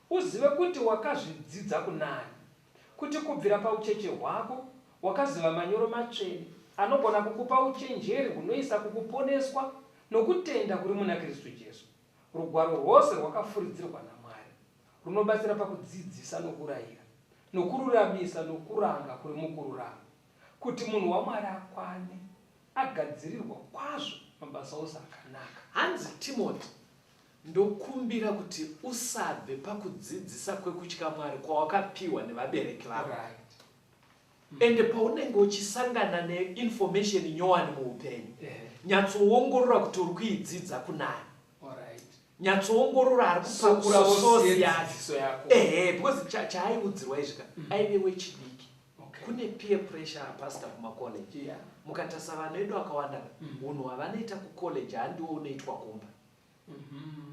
uzive kuti wakazvidzidza kunani, kuti kubvira paucheche hwako wakaziva manyoro matsvene, anogona kukupa uchenjeri hunoisa kukuponeswa nokutenda kuri muna Kristu Jesu. Rugwaro rwose rwakafuridzirwa naMwari, runobatsira pakudzidzisa nokurayira, nokururamisa nokuranga kuri mukururama, kuti munhu waMwari akwane, agadzirirwa kwazvo mabasa ose akanaka. Hanzi Timoti, ndokumbira kuti usabve pakudzidzisa kwekutya Mwari kwawakapiwa nevabereki vako. Ende paunenge uchisangana neinformation nyowani muupenyu, nyatsoongorora kuti uri kuidzidza kunani. Nyatsoongorora ari kupakura source yacho. Ehe, because chaaiudzirwa izvi ka, aive wechidiki. Kune peer pressure pastor kumacollege. Mukatarisa vana vedu vakawanda ka, hunhu hwavanoita kucollege handiwo unoitwa kumba.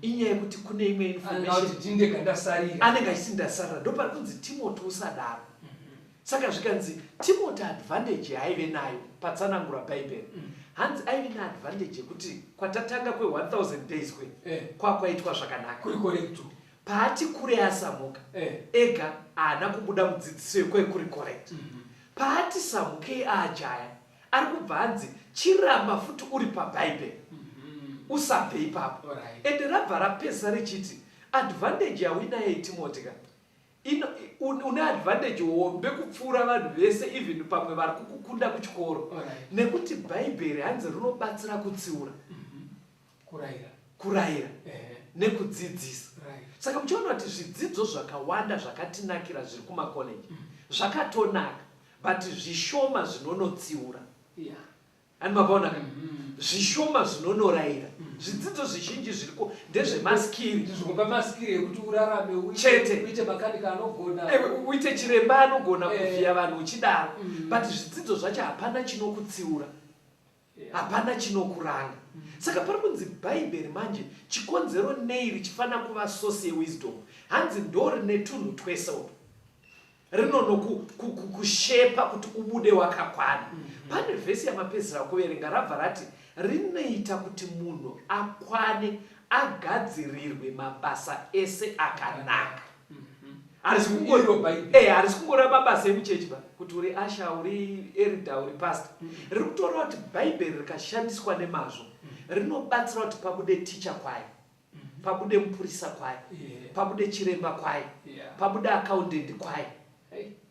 Inyaya yekuti kune imwe information. Anenge achiti ndega ndasarira. Anenge achiti ndasarira. Ndopari kunzi Timoti usadaro. Saka zvikanzi Timoti advantage yaaive nayo patsanangura Bhaibheri. Hanzi aive neadvantage yekuti kwatatanga kwe 1000 days kwe kwakwaitwa zvakanaka. Kuri correct. Paati kure asamuka ega haana kubuda mudzidziso yekwekuri correct. Paati samukei aajaya ari kubva anzi chiramba futi uri paBhaibheri. Usabve ipapo. Ende rabva rapedzisa richiti advantage yauinayo Timoti ka une advantage hombe kupfuura vanhu vese even pamwe vari kukukunda kuchikoro. Nekuti Bhaibheri hanzi rinobatsira kutsiura. Kurayira. Kurayira. Nekudzidzisa. Saka muchiona kuti zvidzidzo zvakawanda zvakatinakira zviri kumakoleji zvakatonaka. But zvishoma zvinonotsiura. Ani mapaona ka? Zvishoma zvinonorayira. Zvidzidzo zvizhinji zviriko ndezvemaskiri. Zvinopa maskiri ekuti urarame uite, Chete. uite makanika anogona. Uite chiremba anogona kuvhiya vanhu uchidaro. But zvidzidzo zvacho hapana chinokutsiura. Hapana chinokuranga. Saka pari kunzi Bhaibheri manje chikonzero nei richifanira kuva source yewisdom. Hanzi ndo rine tunhu twese utwu. Rinonokushepa kuti ubude wakakwana. Pane vhesi yamapedzisira kuverenga rabva rati rinoita kuti munhu akwane agadzirirwe mabasa ese akanaka. Harisi Iro Bhaibheri. Harisi kungoreva mabasa emuchechi ba kuti uri asha, uri erida, uri pastor. Riri kutoreva kuti Bhaibheri rikashandiswa nemazvo rinobatsira kuti pabude ticha kwaye, pabude mupurisa kwaye, pabude chiremba kwaye, pabude accountant kwaye.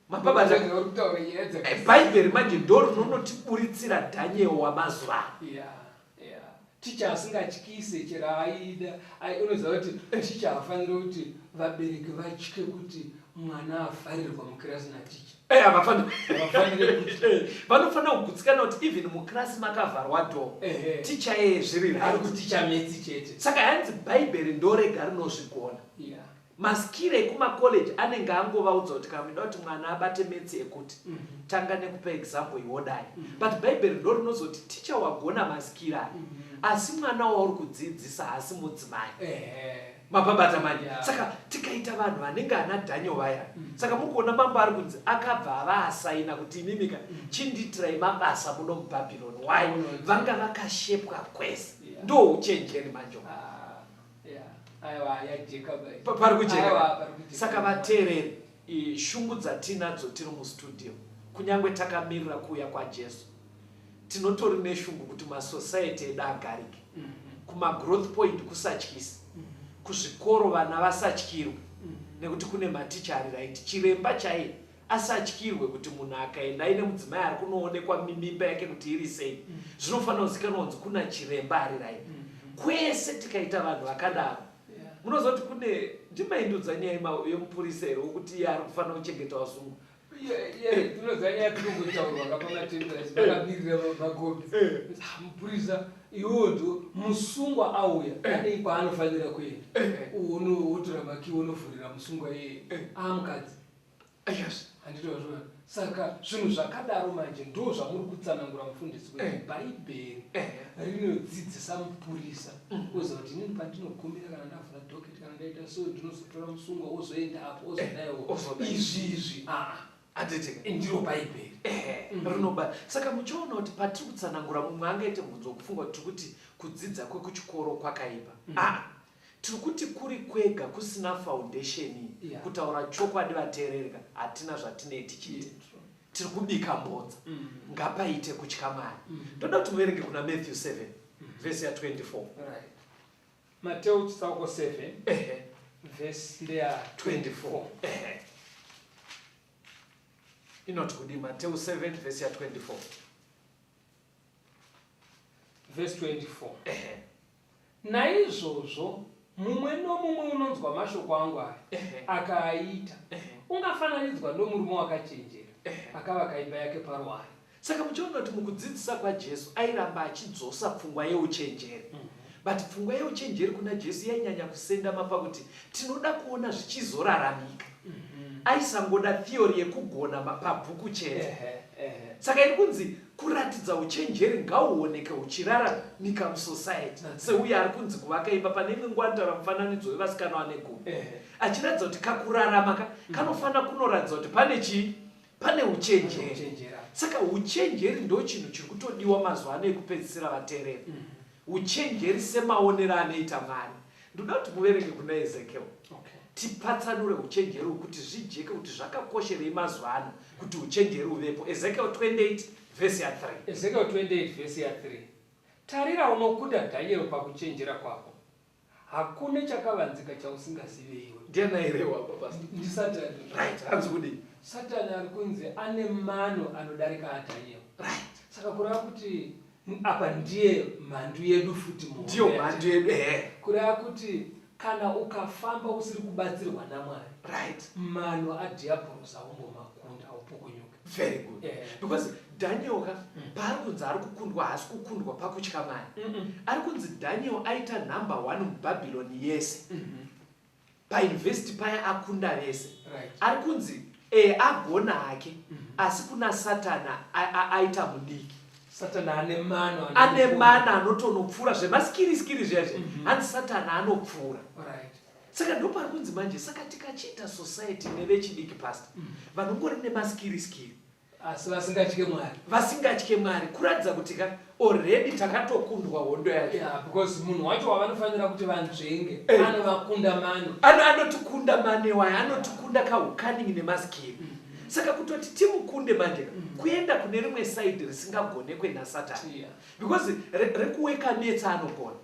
Mapabata. Uri kutaura nyaya dzakasiyana. Bhaibheri manje ndo rinonotiburitsira Daniel wamazuva ano. Ticha asingatyise chero aida, unoziva kuti ticha haafaniri kuti vabereki vatye kuti mwana avharirwa mukirasi naticha. Havafaniri. Havafaniri kutya. Vanofanira kugutsikana kuti even mukirasi makavharwa door, ticha yeye zviri Ari right. kuticha metsi chete. Saka hanzi Bhaibheri ndorega rinozvigona. Maskiri ekumacollege anenge angovaudza kuti kana muchida kuti mwana abate metsi ekuti, tanga nekupa example iwodai. But Bhaibheri ndo rinozoti ticha wagona maskiri aya, asi mwana wauri kudzidzisa haasi mudzimai. Mapabata manje. Saka tikaita vanhu vanenge ana Daniel vaya. Saka muri kuona mambo ari kunzi akabva avaasaina kuti imimika chindiitirai mabasa muno muBhabhironi. Why? Vanga vakashepwa kwese. Ndo uchenjeri manje. Aiwa, yajeka bai. Pari kujeka. Aiwa, pari kujeka. Saka vateereri, shungu dzatinadzo tiri mustudio, kunyange takamirira kuuya kwaJesu, tinotori neshungu kuti masociety edu agarike. Kumagrowth point kusatyisi. Kuzvikoro vana vasatyirwe, nekuti kune maticha ari right. Chiremba chaiye asatyirwe kuti munhu akaenda aine mudzimai ari kunoonekwa mimba yake kuti iri sei. Zvinofanira kuzikanwa kunzi kuna chiremba ari right. Kwese tikaita vanhu vakadaro. Munoziva kuti kune ndimaindudza nyaya yemupurisa here wokuti iye ari kufanira kuchengeta vasungwa? Tinoziva nyaya tinongotaurwa kapamatendera vakamirira makombi. Mupurisa iwewo ndo musungwa auya ane kwaanofanira kuenda. Wotora makiyi wonovhurira musungwa iyeye. Amukadzi. Handitozviona. Saka zvinhu zvakadaro manje ndo zvamuri kutsanangura mufundisi kuti Bhaibheri rinodzidzisa mupurisa oziva kuti inini pandinogumira kana ndavhura docket kana ndaita so ndinozotora musungwa ozoenda apo ozodaiwo. Ozodai. Izvi izvi aa. Handiti. Ndiro Bhaibheri. Rinoba. Saka muchiona kuti patiri kutsanangura mumwe angaite mubvunzo wekufunga kuti tiri kuti kudzidza kwekuchikoro kwakaipa. Tiri kuti kuri kwega kusina foundation iyi, kutaura chokwadi vateerereka, hatina zvatinei tichiita. Tiri kubika mbodza. Ngapaite kutya Mwari. Ndoda kuti muverenge kuna Matthew 7, verse ya 24. Mateo chitsauko 7, verse ndeya 24. Inoti kudii Mateo 7 verse ya 24? Verse 24. Naizvozvo mumwe nomumwe unonzwa mashoko angu aya, akaaita, ungafananidzwa nomurume wakachenjera, akavaka imba yake paruware. Saka muchiona kuti mukudzidzisa kwaJesu airamba achidzosa pfungwa yeuchenjeri. But pfungwa yeuchenjeri kuna Jesu yainyanya kusendama pakuti tinoda kuona zvichizoraramika. Aisangoda theory yekugona pabhuku chete. Saka iri kunzi kuratidza uchenjeri ngauoneke huchiraramika musociety. Seuya ari kunzi kuvaka imba pane imwe nguva anotaura mufananidzo wevasikana vane gumi. Achiratidza kuti kakurarama ka kanofanira kunoratidza kuti pane chii? Pane uchenjeri. Uchenjera. Saka uchenjeri ndo chinhu chiri kutodiwa mazuva ano ekupedzisira vateereri. Uchenjeri semaonero anoita Mwari. Ndoda kuti muverenge kuna Ezekiel. Tipatsanure uchenjeri uhu kuti zvijeke kuti zvakakosherei mazuva ano kuti uchenjeri uvepo. Ezekiel 28 verse ya 3. Ezekiel 28 verse ya 3. Tarira unokunda Daniel pakuchenjera kwako. Hakuna chakavanzika chausingazive iwe. Ndiani airewa apa pastor? Ndi Satani. Right, hanzi kudii? Satani ari kunzi ane mano anodarika aDaniel. Saka kureva kuti apa ndiye mhandu yedu futi muhombe Ndiyo yacho. mhandu yedu, ehe. Kureva kuti kana ukafamba usiri kubatsirwa naMwari, mano adhiabhorosi haumbomakunda, haupukunyuki. Very good. Because Daniel ka, paari kunzi ari kukundwa, haasi kukundwa pakutya Mwari. Ari kunzi Daniel aita number one muBhabhironi yese. Payunivhesiti paya akunda vese. Ari kunzi agona hake, asi kuna Satana aita mudiki. Satani ane mano. Ane mana anotonopfuura zvemaskiri skiri zviya zviya. Hanzi Satani anopfuura. Saka ndopari kunzi manje, saka tikachiita society nevechidiki, pastor, vanongori nemaskiri skiri asi vasingatye Mwari, vasingatye Mwari, kuratidza kuti ka already takatokundwa hondo yacho. Yeah, because munhu wacho wavanofanira kuti vanzvenge anovakunda mano. Anotikunda manewaya, anotikunda kaucunning nemaskiri. Saka kutoti timukunde manje ka, kuenda kune rimwe side risingagonekwe naSatani, because rekuweka netsa anogona,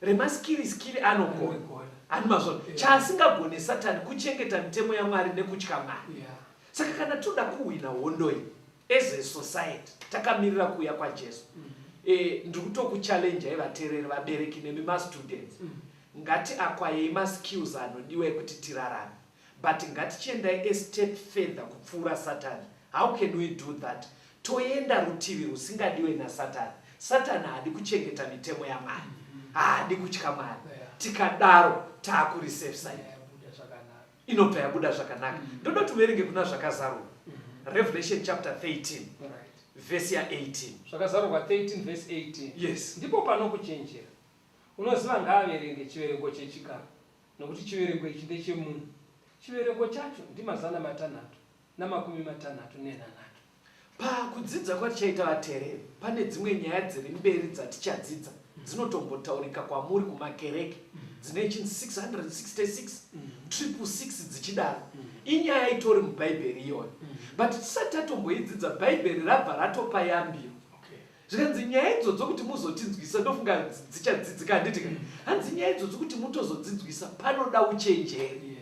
remaskiri skiri anogona. Anogona. Hani mazvona? Chaasingagone Satani kuchengeta mitemo yaMwari nekutya Mwari. Saka kana toda kuhwina hondo iyi as a society takamirira kuuya kwaJesu, ndiri kutokuchallenjai vateereri, vabereki nemi mastudents, ngatiacquirei maskills anodiwa ekuti tirarame, but ngatichiendai a step further kupfuura Satani. How can we do that? Toenda rutivi rusingadiwe naSatani. Satani haadi kuchengeta mitemo yaMwari, haadi kutya Mwari. Tikadaro taakuri safe side. Yabuda zvakanaka. Inobva yabuda zvakanaka. Ndoda kuti uverenge kuna Zvakazarurwa, Revelation chapter 13, vhesi ya18. Zvakazarurwa 13 verse 18. Yes. Ndipo panokuchenjera. Unoziva ngaaverenge chiverengo chechikara, nokuti chiverengo ichi ndechemunhu. Chiverengo chacho ndi664. Pakudzidza kwatichaita, vateereri, pane dzimwe nyaya dziri mberi dzatichadzidza dzinotombotaurika kwamuri kumakereke dzine chinzi 666, 666 dzichidaro. Inyaya itori mubhaibheri iyoyo, but tisati tatomboidzidza, bhaibheri rabva ratopa yambiro. Zvikanzi nyaya idzodzo kuti muzotinzwisa, ndofunga dzichadzidzika, handiti ka? Hanzi nyaya idzodzo kuti mutozodzidzwisa panoda uchenjeri.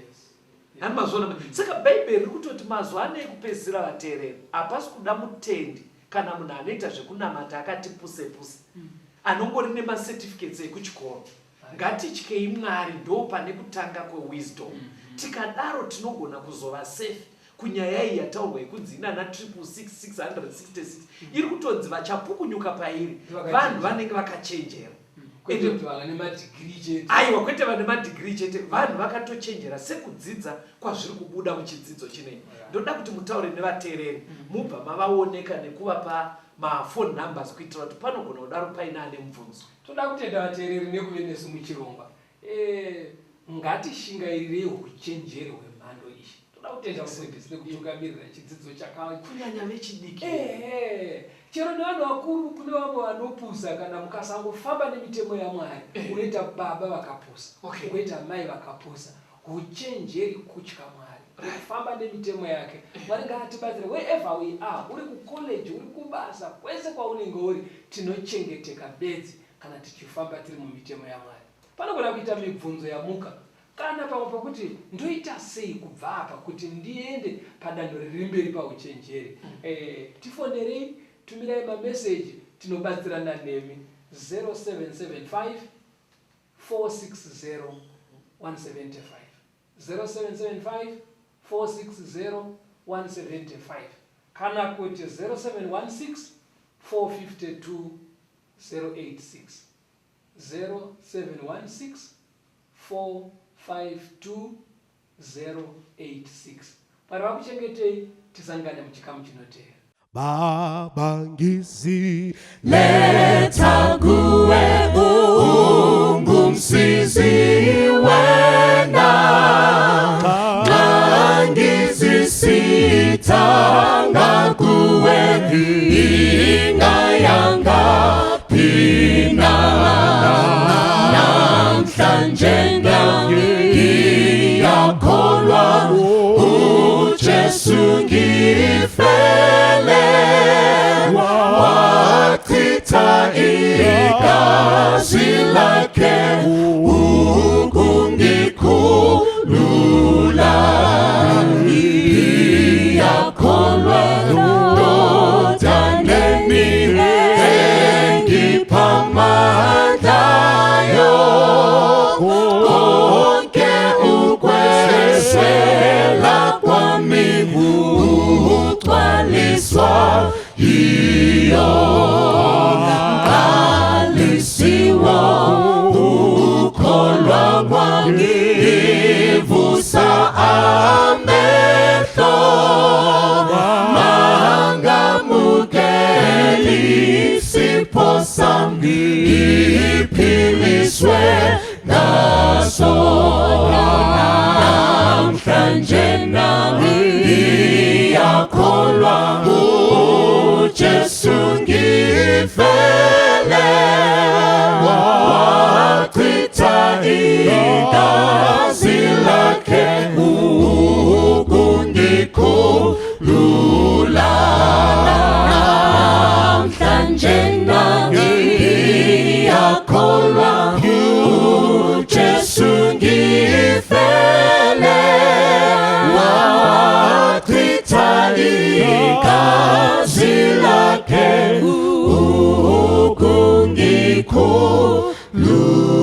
Hani mazviona? Saka bhaibheri riri kutoti mazuva ano ekupedzisira, vateereri, hapasi kuda mutendi kana munhu anoita zvekunamata akati puse puse, anongori nemacertificates ekuchikoro. Ngatityei Mwari, ndo pane kutanga kwewisdom. Tikadaro tinogona kuzova safe kunyaya iyi yataurwa yekunzi inana 666 iri kutonzi vachapukunyuka pairi vanhu vanenge vakachenjera. Kwete kuti vane madhigiri chete. Aiwa, kwete vane madhigiri chete, vanhu vakatochenjera sekudzidza kwazviri kubuda muchidzidzo chinei. Ndoda kuti mutaure nevateereri, mubva mavaoneka nekuvapa maphone numbers kuitira kuti panogona kudaro paine ane mubvunzo. Toda kutenda vateereri nekuve nesu muchirongwa. Ngatishingairirei uchenjeri hwemhando iyi. Toda kutenda mufundisi nekutungamirira chidzidzo chaka Kunyanya vechidiki. Ehe, chero nevanhu vakuru, kune vamwe vanopusa. Kana mukasangofamba nemitemo yaMwari, unoita baba vakapusa, unoita mai vakapusa. Uchenjeri kutya Mwari, kufamba nemitemo yake. Mwari ngaatibatsire wherever we are, uri kucollege, uri kubasa, kwese kwaunenge uri, tinochengeteka bedzi kana tichifamba tiri mumitemo yaMwari. Panogona kuita mibvunzo yamuka kana pamwe pokuti ndoita sei kubva apa kuti ndiende padanho riri mberi pauchenjeri. Tifonerei, tumirai mameseji, tinobatsirana nemi. 0775 460 175, 0775 460 175, kana kuti 0716 452 086, 0716 452 086. Mwari vakuchengetei, tisangane muchikamu chinoteera. Baba, ngiziletha kuwe, ungumsizi wena, nxa ngizisitha ngakuwe, ingayanga namhlanje ngiyakholwa uJesu ngifele, wachitha igazi lakhe ukungikhulula. Ngiyakholwa ndodaneni engipha amandlayo, konke ukweswela kwami ugcwalisa. Zikulu.